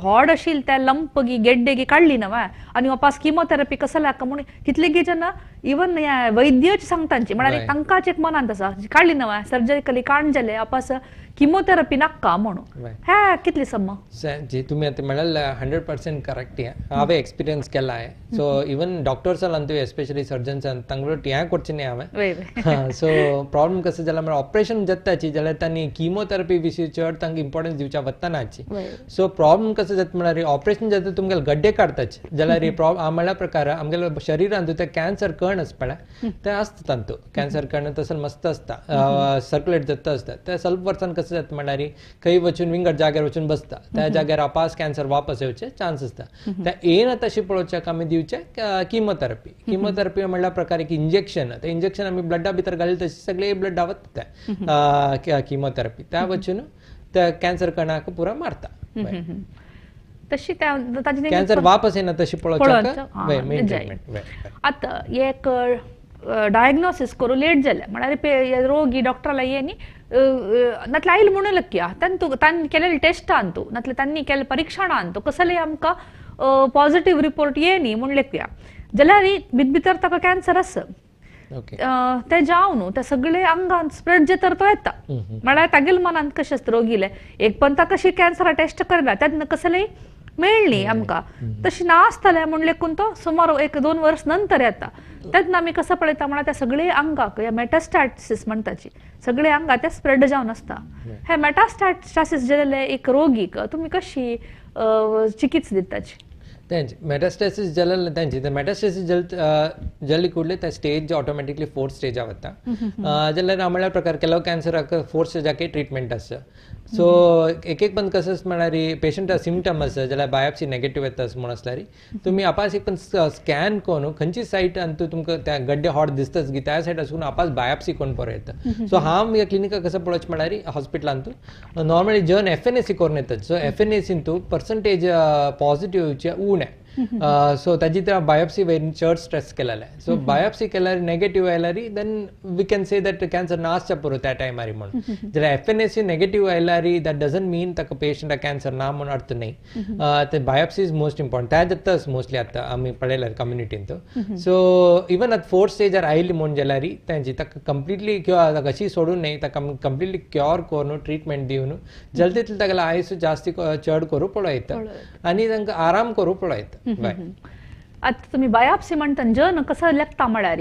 हॉड आशिल्ली त्या लंप गी गेड्डे गी काडली ना वा आनी वापास किमोथेरपी कसं लाका म्हणून कितले गी जन इवन वैद्यच सांगतांची म्हळ्यार तांकांच एक मनांत आसा काडली ना वा सर्जरिकली काण जाले वापास किमोथेरपी नाका म्हणून. ह्या कितली सम जी तुमी आतां म्हळ्यार 100% करेक्ट. हें हांवें एक्सपिरियन्स केला आहे. सो इवन डॉक्टर्सान एस्पेशली सर्जन्सान तांगलो हें करचें न्ही हांवें. सो प्रॉब्लम कसं जाल्यार म्हळ्यार ऑपरेशन जाताची जाल्यार तांणी किमोथेरपी विशीं चड तांकां इम्पॉर्टन्स दिवच्या वतानाची. सो प्रॉब्लम कसं जाता म्हळ्यार ऑपरेशन जाता तुमगेले गड्डे काडताचे जाल्यार म्हळ्यार प्रकार आमगेल्या शरिरांत ते कॅन्सर कण आसता पळय ते आसता तांतू कॅन्सर कण तसं मस्त आसता सर्क्युलेट जाता आसता. त्या स्वल्प वर्सान कसं जाता म्हळ्यार खंय वचून विंगड जाग्यार वचून बसता त्या जाग्यार आपास कॅन्सर वापस येवचे चान्स आसता. त्या येयना तशें पळोवच्याक आमी दिवचे किमोथेरपी. किमोथेरपी म्हळ्यार प्रकार एक इंजेक्शन, ते इंजेक्शन आमी ब्लडा भितर घाली तशें सगळे ब्लडा वता त्या किमोथेरपी त्या वचून त्या कॅन्सर कणाक पुरा मारता. तशी कॅन्सर वापस येना तशी पळोवच्याक. आतां एक डायग्नोसिस करूं लेट जालें म्हळ्यार रोगी डॉक्टराला ये न्ही नातल्यार आयल म्हणून लक्की तांणी केलेले टेस्ट अंतू नातल्यार तांणी केल्ले परीक्षण अंतू कसले आमकां पॉझिटिव्ह रिपोर्ट ये न्ही म्हूण लेखया जाल्यार भितर ताका कॅन्सर आसा ते जावन न्हू ते सगळे अंगान स्प्रेड जे तर तो येता म्हळ्यार तागेले मनांत कशें आसता रोगीले एक पण ताका कशी कॅन्सरा टेस्ट करना तेन्ना कसलेय मेळ्ळी आमकां तशी ना आसतलें म्हूण लेखून तो सुमार 1-2 वर्स नंतर येता तेन्ना आमी कसो पळयता म्हळ्यार त्या सगळे अंगाक ह्या मेटास्टॅसिस म्हणटाची सगळे अंगाक ते स्प्रेड जावन आसता. हे मेटास्टॅसिस जाल्ले एक रोगीक तुमी कशी चिकित्सा दिताची? तेंच मेटास्टेसिस जाल्यार तेंची मेटास्टेसिस जल्दी कुडले त्या स्टेज ऑटोमॅटिकली फोर्थ स्टेजा वता जाल्यार म्हळ्यार प्रकार केलो कॅन्सराक फोर्थ स्टेजाकय ट्रिटमेंट आसता. सो एक एक पण कसं म्हळ्यार पेशंट सिमटम आसा जाल्यार बायोप्सी नेगेटीव येता म्हूण आसल्यार तुमी आपास एक पण स्कॅन करून खंयची सायट आनी तुमकां त्या गड्डे हॉट दिसताच गी त्या सायड आसून आपास बायोप्सी करून बरो येता. सो हांव ह्या क्लिनिकाक कसं पळोवचें म्हळ्यार हॉस्पिटलांतू नॉर्मली जन एफ एन ए सी करून येतात. सो एफ एन ए सींतू पर्संटेज पॉझिटिव्ह येवचे उणें. सो ताजी त्या बायोप्सी वयर चड स्ट्रेस केलेलें. सो बायोप्सी केल्यार नेगेटीव आयल्यार then we can say that cancer नासच्या पुरो त्या टायमार म्हणून. जाल्यार F N A C negative आयल्यार that doesn't मीन ताका पेशंटाक कॅन्सर ना म्हणून अर्थ न्हय. ते बायोप्सी is most important त्या जाताच मोस्टली आतां आमी पळयल्यार कम्युनिटींत. सो इवन आतां फोर्थ स्टेजार आयली म्हूण जाल्यार तांची ताका कंप्लिटली किंवा ताका अशी सोडून न्हय ताका आमी कंप्लिटली क्युअर करून ट्रिटमेंट दिवन जल्दी तितलें तागेलें आयुश्य जास्ती चड करूं पळयता आनी तांकां आराम करूं पळयता. आतां तुमी बायोप्सी म्हणटा जन कसो लेखता म्हळ्यार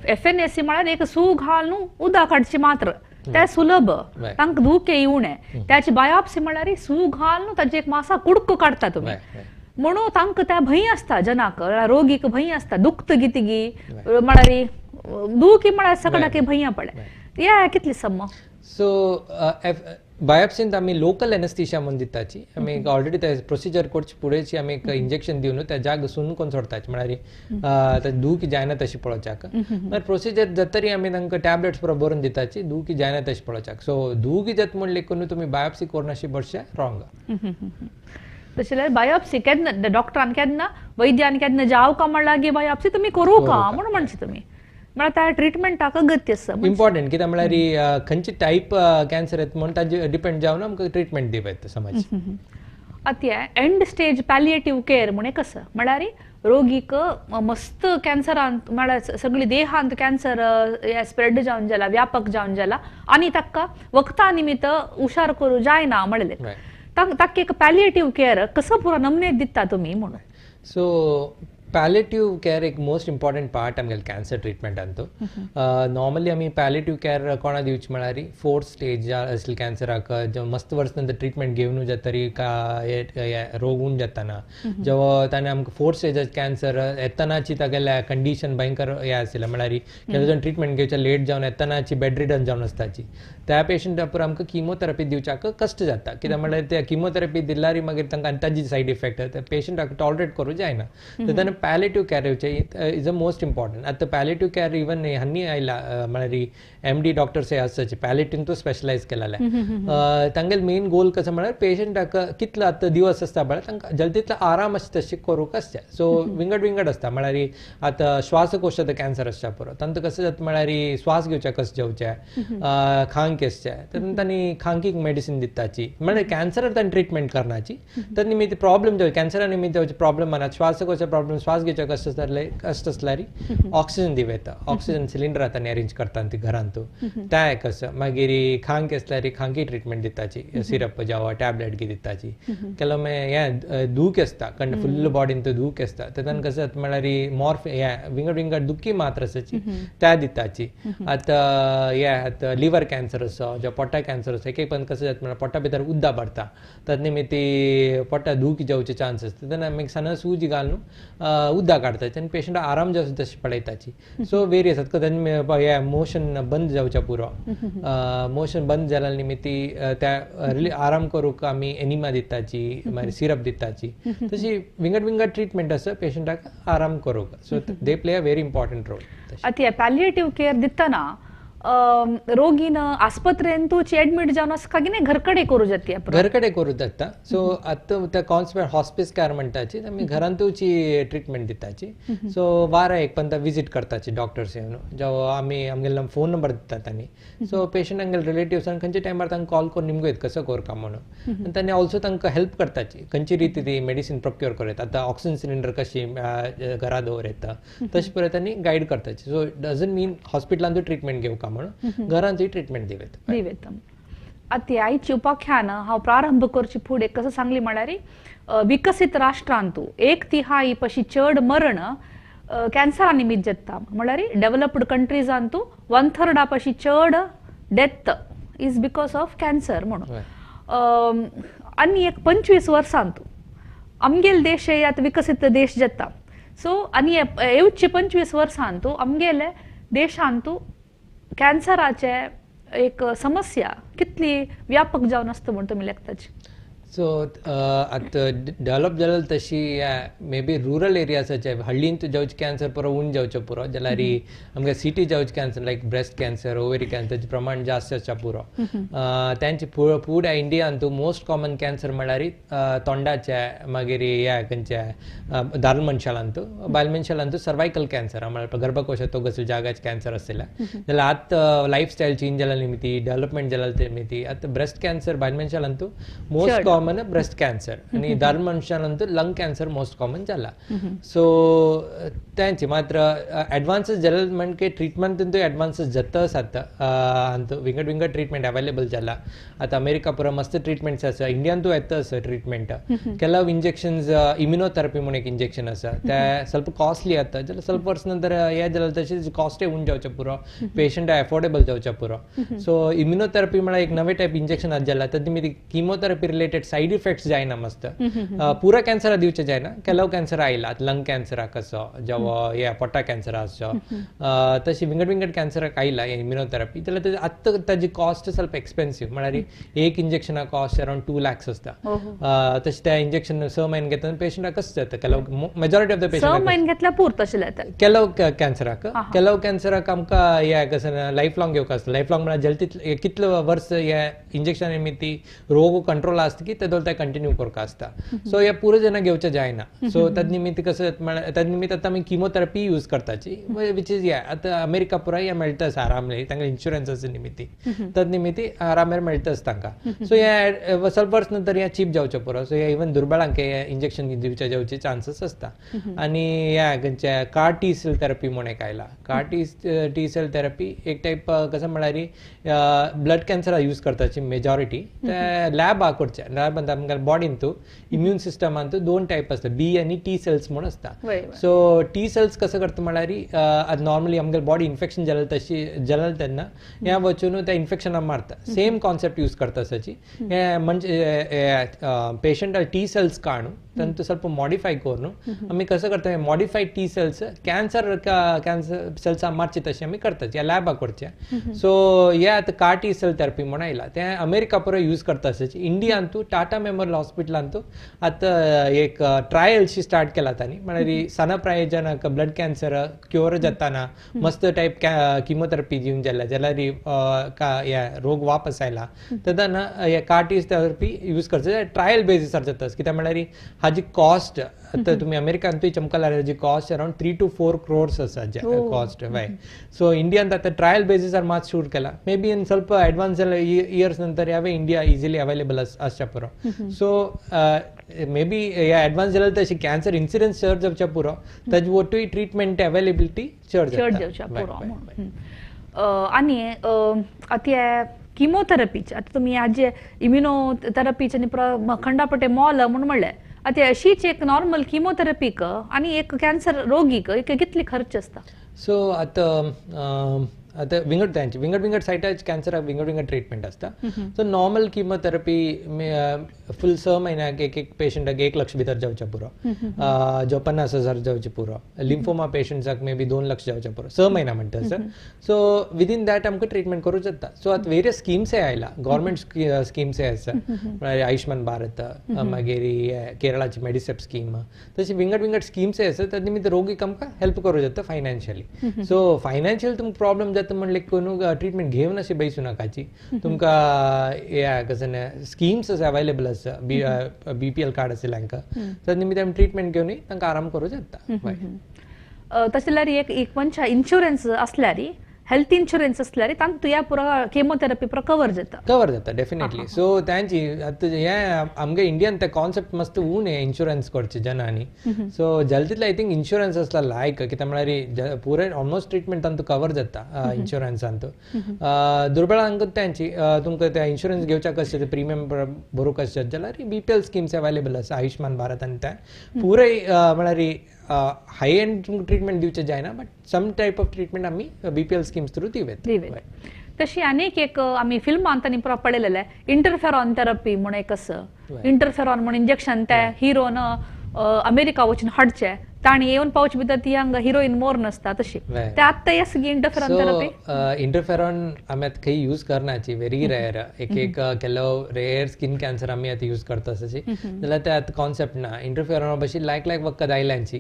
एफ एन ए सी म्हळ्यार एक सू घालून उदक काडची मात्र ते सुलभ तांकां दुखे येवणे. त्याची बायोप्सी म्हळ्यार सू घालून ताजे एक मासा कुडको काडटा तुमी म्हणून तांकां त्या भंय आसता जनाक रोगीक भंय आसता दुखत गितगी म्हळ्यार दुखी म्हळ्यार सगळ्याक भंय पडले या कितली सम. सो बायोप्सींत आमी लोकल एनेस्थीशिया म्हणून दिताची. आमी ऑलरेडी ते प्रोसिजर करचे फुडेंची आमी एक इंजेक्शन दिवन त्या जाग सून करून सोडताची म्हळ्यार दूख जायना तशी पळोवच्याक. मागीर प्रोसिजर जातरी आमी तांकां टॅबलेट्स पुरो बरोवन दिताची दूख जायना तशी पळोवच्याक. सो दूख जाता म्हूण लेखून तुमी बायोप्सी करून अशी बरशें रॉंग. तशें जाल्यार बायोप्सी केन्ना डॉक्टरान केन्ना वैद्यान केन्ना जावं का म्हणल्यार बायोप्सी तुमी करूं का म्हणून म्हणचे तुमी म्हळ्यार त्या ट्रिटमेंटाक अगत्य आसा इम्पॉर्टंट. कित्याक म्हळ्यार खंयची टायप कॅन्सर येता म्हूण ताजे डिपेंड जावन आमकां ट्रिटमेंट दिवप येता समज. आतां एंड स्टेज पॅलिएटीव केअर म्हूण एक आसा म्हळ्यार रोगीक मस्त कॅन्सरांत म्हळ्यार सगळी देहांत कॅन्सर स्प्रेड जावन जाला व्यापक जावन जाला आनी ताका वखदां निमित्त हुशार करूं जायना म्हणलें ताका एक पॅलिएटीव केअर कसो पुरो नमने दिता तुमी म्हणून. सो पॅलेटिव्ह केअर एक मोस्ट इम्पॉर्टंट पार्ट आमगेले कॅन्सर ट्रिटमेंटांत. नॉर्मली आमी पॅलेटिव्ह केअर कोणा दिवची म्हळ्यार फोर्थ स्टेज आसली कॅन्सराक मस्त वर्स नंतर ट्रिटमेंट घेवन जातरी रोग उण जाताना जेव्हा ताणें आमकां फोर्थ स्टेज कॅन्सर येतनाची तागेल्या कंडिशन भयंकर हें आशिल्लें म्हळ्यार केन्ना जावन ट्रिटमेंट घेवच्या लेट जावन येतनाची बेड रिडन जावन आसताची त्या पेशंटा पुरो आमकां किमोथेरपी दिवच्याक कश्ट जाता. कित्याक म्हळ्यार त्या किमोथेरपी दिल्यार मागीर तांकां आनी ताजी सायड इफेक्ट त्या पेशंटाक टॉलरेट करूं जायना. तेन्ना पॅलेटिव्ह केअर येवचें is a most important. आतां पॅलेटिव्ह केअर इवन हांनी आयला म्हळ्यार एम डी डॉक्टर्स हे आसाचे पॅलेटिव्ह तो स्पेशलायज केलेले तांगेले मेन गोल कसो म्हळ्यार पेशंटाक कितलो आतां दिवस आसता पळय तांकां जल्दीतलो आराम आसता तशें करूंक आसता. सो विंगड विंगड आसता म्हळ्यार आतां श्वासकोशाचो कॅन्सर आसता पुरो तांकां कसं जाता म्हळ्यार श्वास घेवच्या कशें जेवचें खांक आसचें तेन्ना तांणी खांकीक मेडिसीन दिताची म्हळ्यार कॅन्सरार तांणी ट्रिटमेंट करनाची तर निमित्त प्रॉब्लम जावचे कॅन्सरा निमित्त जावचे प्रॉब्लम म्हणा श्वासकोश प्रॉब्लम श्वास घेवच्या कश्ट आसले कश्ट आसल्यार ऑक्सिजन दिवं येता ऑक्सिजन सिलिंडर आतां अरेंज करता ती घरांत त्या एक आसा. मागीर खांक आसल्यार खांकी ट्रिटमेंट दिताची सिरप जावं टॅबलेट गी दिताची. ಕೆಲವೊಮ್ಮೆ हें दूख आसता कारण फुल्ल बॉडीन तो दूख आसता तेन्ना कसं जाता म्हळ्यार मॉर्फ हें विंगड विंगड दुखी मात्र आसाची त्या दिताची. आतां हें आतां लिवर कॅन्सर आसा जावं पोटा कॅन्सर आसा एक एक पण कसं जाता म्हळ्यार पोटा भितर उद्दा भरता तत् निमित्ती पोटा दूख जावचे चान्स आसता तेन्ना मागीर सण सूज घालून उद्दा काडताची आनी पेशंट आराम जावचो तशें पळयताची. सो वेरियस आतां तेन्ना मोशन बंद जावच्या पुरो मोशन बंद जाल्या निमित्ती त्या आराम करूंक आमी एनिमा दिताची मागीर सिरप दिताची तशी विंगड विंगड ट्रिटमेंट आसा पेशंटाक आराम करूंक. So they play a very important role. आतां पॅलिएटीव केअर दितना रोगीन आस्पत्रेंतूच एडमिट जावन आसता की घर कडेन करूं जाता? घर कडेन करूं जाता. सो आतां त्या कॉन्सपेट हॉस्पिस केअर म्हणटाची आमी घरांतूच ट्रिटमेंट दिताची. सो वारा एक पण विजीट करताची डॉक्टर्स येवन जेव्हा आमी आमगेलो फोन नंबर दितात तांणी. सो पेशंट आमगेले रिलेटिव्सान खंयच्या टायमार तांकां कॉल करून निमगो येता कसो करका म्हणून आनी तांणी ऑल्सो तांकां हेल्प करताची खंयची रिती ती मेडिसीन प्रोक्युअर करूं येता आतां ऑक्सिजन सिलिंडर कशी घरा दवर येता तशें पळय तांणी गायड करताची. सो डजंट मीन हॉस्पिटलांतूय ट्रिटमेंट घेवका म्हणून घरांतूय ट्रिटमेंट दिवेत दिवेत. आतां आयची उपाख्यान हांव प्रारंभ करची फुडें कसं सांगली म्हळ्यार विकसीत राष्ट्रांतू एक तिहाई पशी चड मरण कॅन्सरा निमित्त जाता म्हळ्यार डेव्हलप्ड कंट्रीजांतू 1/3 पशी चड death is because of cancer म्हणून. आनी एक 25 वर्सांतू आमगेले देश हे आतां विकसीत देश जाता सो आनी येवचे 25 वर्सांतू आमगेले देशांतू कॅन्सराचे एक समस्या कितली व्यापक जावन आसता म्हूण तुमी लेखताची? सो आतां डेवलप जालें तशी मे बी रुरल एरियासाचे हळ्ळींत जावचे कॅन्सर पुरो उण जावचो पुरो जाल्यार आमगे सिटी जावचे cancer like breast cancer ovary कॅन्सरचें प्रमाण जास्त आसता पुरो. तांचे पुऱ्या इंडियांतू मोस्ट कॉमन कॅन्सर म्हळ्यार तोंडाचे मागीर हे खंयचे दाल मनशालांतू बायल मनशालांतू सर्वायकल कॅन्सर म्हळ्यार गर्भकोशांत कसले जाग्याचे कॅन्सर आसतले. जाल्यार आतां लायफ स्टायल चेंज जाल्या निमित्ती डेवलपमेंट जाल्या निमित्ती आतां ब्रेस्ट कॅन्सर बायल मनशालांतू मोस्ट कॉमन ब्रेस्ट कॅन्सर आणि दाल मनशालांतू लंग कॅन्सर मोस्ट कॉमन जाला. सो तांचे मात्र एडवान्सेस जाले म्हणजे ट्रिटमेंट एडवान्सेस जाता आतां आनी विंगड विंगड ट्रिटमेंट अवेलेबल जाला. आतां अमेरिका पुरा मस्त ट्रिटमेंट्स आसा, इंडियांतू येता आसा ट्रिटमेंट. ಕೆಲವು इंजेक्शन्स इम्युनोथेरपी म्हणून एक इंजेक्शन आसा ते ಸ್ವಲ್ಪ कॉस्टली जाता जाल्यार ಸ್ವಲ್ಪ वर्स नंतर हे जाल्यार तशें कॉस्टय उण जावचें पुरो, पेशंट एफोर्डेबल जावचें पुरो. सो इम्युनोथेरपी म्हळ्यार एक नवे टायप इंजेक्शन आज जाला तर तुमी किमोथेरपी रिलेटेड सायड इफेक्ट्स जायना मस्त पुरा कॅन्सरा दिवचे जायना, ಕೆಲವು कॅन्सर आयला लंग कॅन्सराक असो जावं हे पोटा कॅन्सर आसचो तशी विंगड विंगड कॅन्सराक आयला इम्युनोथेरपी जाल्यार आत्तां ताजी कॉस्ट ಸ್ವಲ್ಪ एक्सपेन्सीव म्हळ्यार एक इंजेक्शना कॉस्ट अरावंड 2 lakhs आसता. तशें त्या इंजेक्शन 6 म्हयने घेतना पेशंटाक कशें जाता ಕೆಲವು मेजॉरिटी ऑफ the patient 6 म्हयने घेतल्यार पुरता तशें जाता. ಕೆಲವು कॅन्सराक ಕೆಲವು कॅन्सराक आमकां हे कसं लायफ लॉंग घेवंक आसता. लायफ लॉंग म्हळ्यार जल्दी कितले वर्स हे इंजेक्शन निमित्ती रोग कंट्रोल आसता की तेदोल ते कंटिन्यू करपाक आसता. सो हे पुरो जेन्ना घेवचें जायना. सो तद निमित्त कसं म्हळ्यार तद निमित्त आतां आमी किमोथेरपी यूज करताची which is हे आतां अमेरिका पुराय हे मेळटा आसा आरामले तांकां इन्शुरन्स आसा निमित्ती तद निमित्ती आरामेर मेळटा आसा तांकां. सो हे ಸ್ವಲ್ಪ वर्स नंतर हे चीप जावचें पुरो. सो हे इवन दुर्बळांक हे इंजेक्शन दिवचे जावचे चान्सीस आसता. आनी ह्या खंयच्या कार टी सेल थेरपी म्हूण एक आयला. कार टी सेल थेरपी एक टायप कसं म्हळ्यार ब्लड कॅन्सरा यूज करताची मेजॉरिटी. ते लॅब करचे लॅब आमकां बॉडींतू इम्यून सिस्टमांतू 2 टायप आसता, बी आनी टी सेल्स म्हूण आसता. सो टी सेल्स कसं करता म्हळ्यार नॉर्मली आमगे बॉडी इन्फेक्शन जालें तशी जालें तेन्ना ह्या वचून त्या इन्फेक्शनाक मारता. सेम कॉन्सेप्ट यूज करता तशी म्हणजे पेशंटाक टी सेल्स काडून तांतू ಸ್ವಲ್ಪ मॉडिफाय करून आमी कसं करता modified T cells cancer cancer cells मारचे तशें आमी करतात ह्या लॅबाक करचे. सो हे आतां कार टी सेल थेरपी म्हूण आयला तें अमेरिका पुरो यूज करता तशें. इंडियांतू टाटा मेमोरियल हॉस्पिटलांतू आतां एक ट्रायलशी स्टार्ट केला तांणी म्हळ्यार सना प्रायोजनाक ब्लड कॅन्सर क्युअर जाताना मस्त टायप किमोथेरपी दिवन जाल्या जाल्यार हे रोग वापस आयला तेन्ना हे कार टी थेरपी यूज करचे ट्रायल बेजीसार जाता. कित्याक म्हळ्यार हाजी कॉस्ट आतां तुमी अमेरिकांतूय चमकां हाजी कॉस्ट अरावंड 3 to 4 crores आसा कॉस्ट. हय सो इंडियांत आतां ट्रायल बेजीसार मात सुरू केला मे बी इन ಸ್ವಲ್ಪ एडवान्स जाल्या इयर्स नंतर ह्यावे इंडिया इजिली अवेलेबल आसच्या पुरो. सो मे बी ह्या एडवान्स जाल्यार तशी कॅन्सर इन्सिडन्स चड जावच्या पुरो ताजे वटूय ट्रिटमेंट अवेलेबिलिटी चड जावच्या पुरो. आनी आतां किमोथेरपीचे आतां तुमी हाजे इम्युनोथेरपीचे आनी खंडापटे मोल म्हूण म्हणलें आतां अशीच एक नॉर्मल किमोथेरपीक आनी एक कॅन्सर रोगीक एक कितली खर्च आसता? सो आतां आतां विंगड तांचे विंगड विंगड सायटाचे कॅन्सराक विंगड विंगड ट्रिटमेंट आसता. सो नॉर्मल किमोथेरपी फूल 6 म्हयन्याक एक एक पेशंटाक 1 लक्ष भितर जावचें पुरो, जो 50,000 जावचें पुरो. लिम्फोमा पेशंट्साक मे बी 2 लक्ष जावचें पुरो 6 म्हयन्या म्हणटा sir. सो विदीन that आमकां ट्रिटमेंट करूं जाता. सो आतां वेरियस स्किम्सय आयला, गव्हर्मेंट स्किम्सय आसा म्हळ्यार आयुष्मान भारत, मागीर केरळाची मेडिसेप स्कीम, तशी विंगड विंगड स्किम्सय आसा. त्या निमित्त रोगीक आमकां हेल्प करूं जाता फायनान्शियली. सो फायनान्शियल तुमकां प्रॉब्लम जाता म्हणलें कोणू ट्रिटमेंट घेवन अशें बैसूं नाकाची. तुमकां हे कसं स्किम्स आसा अवेलेबल आसा, बी पी एल कार्ड आशिल्ले हांकां त्या निमित्त आमी ट्रिटमेंट घेवन तांकां आराम करूं जाता. तशें जाल्यार एक मनशा इन्शुरन्स आसल्यार हेल्थ इन्शुरन्स आसल्यार तांतूं ह्या पुरो केमोथेरपी पुरो कवर जाता. कवर जाता डेफिनेटली. सो तांची आतां हे आमगे इंडियन ते कॉन्सेप्ट मस्त उण हे इन्शुरन्स करचे जनांनी. सो जाता तितले I think insurance आसल्यार लायक कित्याक म्हळ्यार पुराय ऑलमोस्ट ट्रिटमेंट तांतूं कवर जाता इन्शुरन्सांत. दुर्बळांक तांची तुमकां ते इन्शुरन्स घेवच्याक आसता प्रिमियम भरूंक आसत जाल्यार B P L schemes available आसा आयुष्मान भारत आनी ते पुराय म्हळ्यार हाय एंड तुमकां ट्रिटमेंट दिवचें जायना but some type of treatment आमी B P L schemes through दिवं. तशी आनीक एक आमी फिल्मांत आनी पळयलेले इंटरफेरॉन थेरपी म्हूण एक आसा. इंटरफेरॉन म्हूण इंजेक्शन ते हिरोन अमेरिका वचून हाडचे, ताणी येवन पावचे भितर ती हांगा हिरोईन मोर नासता तशी ते आत्तां येस इंटरफेरॉन थेरपी. इंटरफेरॉन आमी आतां खंय यूज करनाची, व्हेरी रेयर. एक एक केलो रेयर स्किन कॅन्सर आमी आतां यूज करता तशी जाल्यार ते आतां कॉन्सेप्ट ना. इंटरफेरॉना भशेन लायक लायक वखद आयल्यांची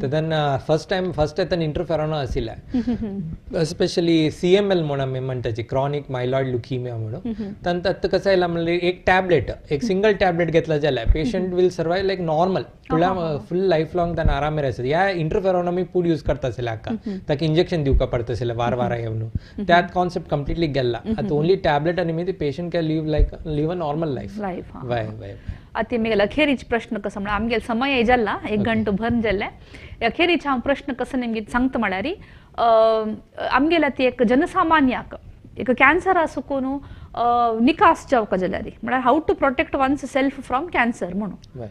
तेन्ना फर्स्ट टायम फर्स्ट येतना इंटरफेरॉन आशिल्लें, स्पेशली CML म्हूण आमी म्हणटाची, क्रॉनीक मायलॉइड ल्युकिमिया म्हणून. तांकां आतां कसं आयलां म्हणल्यार एक टॅबलेट, एक सिंगल टॅबलेट घेतला जाल्यार patient will survive like normal, फुडल्या फुल लायफ लॉंग ताणें आराम आसता. ह्या इंटरफेरॉन आमी पूड यूज करता आशिल्ले हाका, ताका इंजेक्शन दिवका पडता आशिल्लें वार वारा येवन, त्यात कॉन्सेप्ट कंप्लिटली गेल्ला. आतां ओनली टॅबलेट आनी मागीर patient can live like live a normal life. वय वय. आतां म्हगेलो अखेरीच प्रश्न कसो म्हळ्यार आमगेलो समय जाल्ला एक घंटो भरून जाल्लें. अखेरीच हांव प्रश्न कसो नेमकी सांगता म्हळ्यार आमगेल्या ती एक जनसामान्याक एक कॅन्सरा सुकून निकास जावका जाल्यार म्हळ्यार how to protect one's self from cancer म्हणून.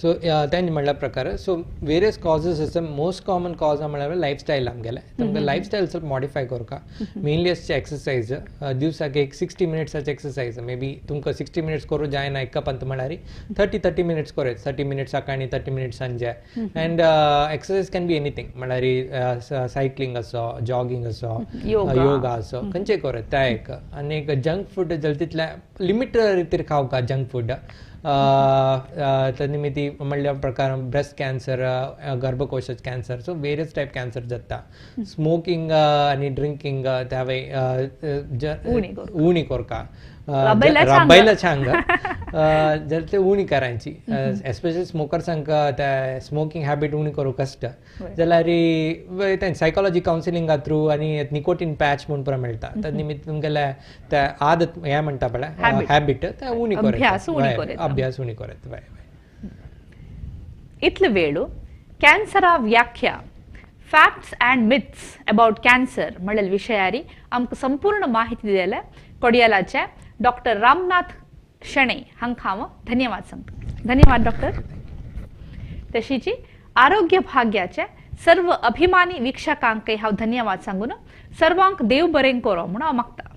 सो तेंच म्हणल्या प्रकार सो वेरियस कॉजेस आसा. मोस्ट कॉमन कॉज म्हळ्यार लायफस्टायल आमगेलें, तुमकां लायफस्टायल ಸ್ವಲ್ಪ मॉडिफाय करका. मेनली आसचे एक्सरसायज, दिवसाक एक 60 मिनिट्साचे एक्सरसायज, मे बी तुमकां 60 मिनिट्स करूं जायना एका पंत म्हळ्यार 30 मिनिट्स करूं, 30 मिनिट्स सकाळी 30 मिनिट्स सांजे. And exercise can be anything, म्हळ्यार सायकलिंग असो, जॉगिंग असो, योगा असो, खंयचेय करूं त्या एक. आनी एक जंक फूड जाल्यार तितलें लिमीट रितीर खावका जंक फूड. निमित्ती म्हणल्या प्रकार ब्रेस्ट कॅन्सर, गर्भकोशाच cancer, so various type cancer जाता. स्मोकिंग आनी ड्रिंकींग त्यावे उणी करका, रबायला छांग जर ते उणी करायची. एस्पेशली स्मोकर्सांक त्या स्मोकिंग हॅबिट उणी करूं कष्ट जाल्यार तें सायकोलॉजी कावन्सिलिंगा थ्रू आनी निकोटीन पॅच म्हूण पुरो मेळटा. त्या निमित्त तुमगेले त्या आदत हें म्हणटा पळय हॅबिट ते उणी करत, अभ्यास उणी करत. इतले वेळ कॅन्सरा व्याख्या facts and myths about cancer म्हणलेल विशयारी आमकां संपूर्ण माहिती दिले कोडियालाचे डॉक्टर रामनाथ शणै हांकां हांव धन्यवाद सांगता. धन्यवाद डॉक्टर. तशीची आरोग्य भाग्याचे सर्व अभिमानी वीक्षकांकय हांव धन्यवाद सांगून सर्वांक देव बरें करो म्हणून हांव मागता.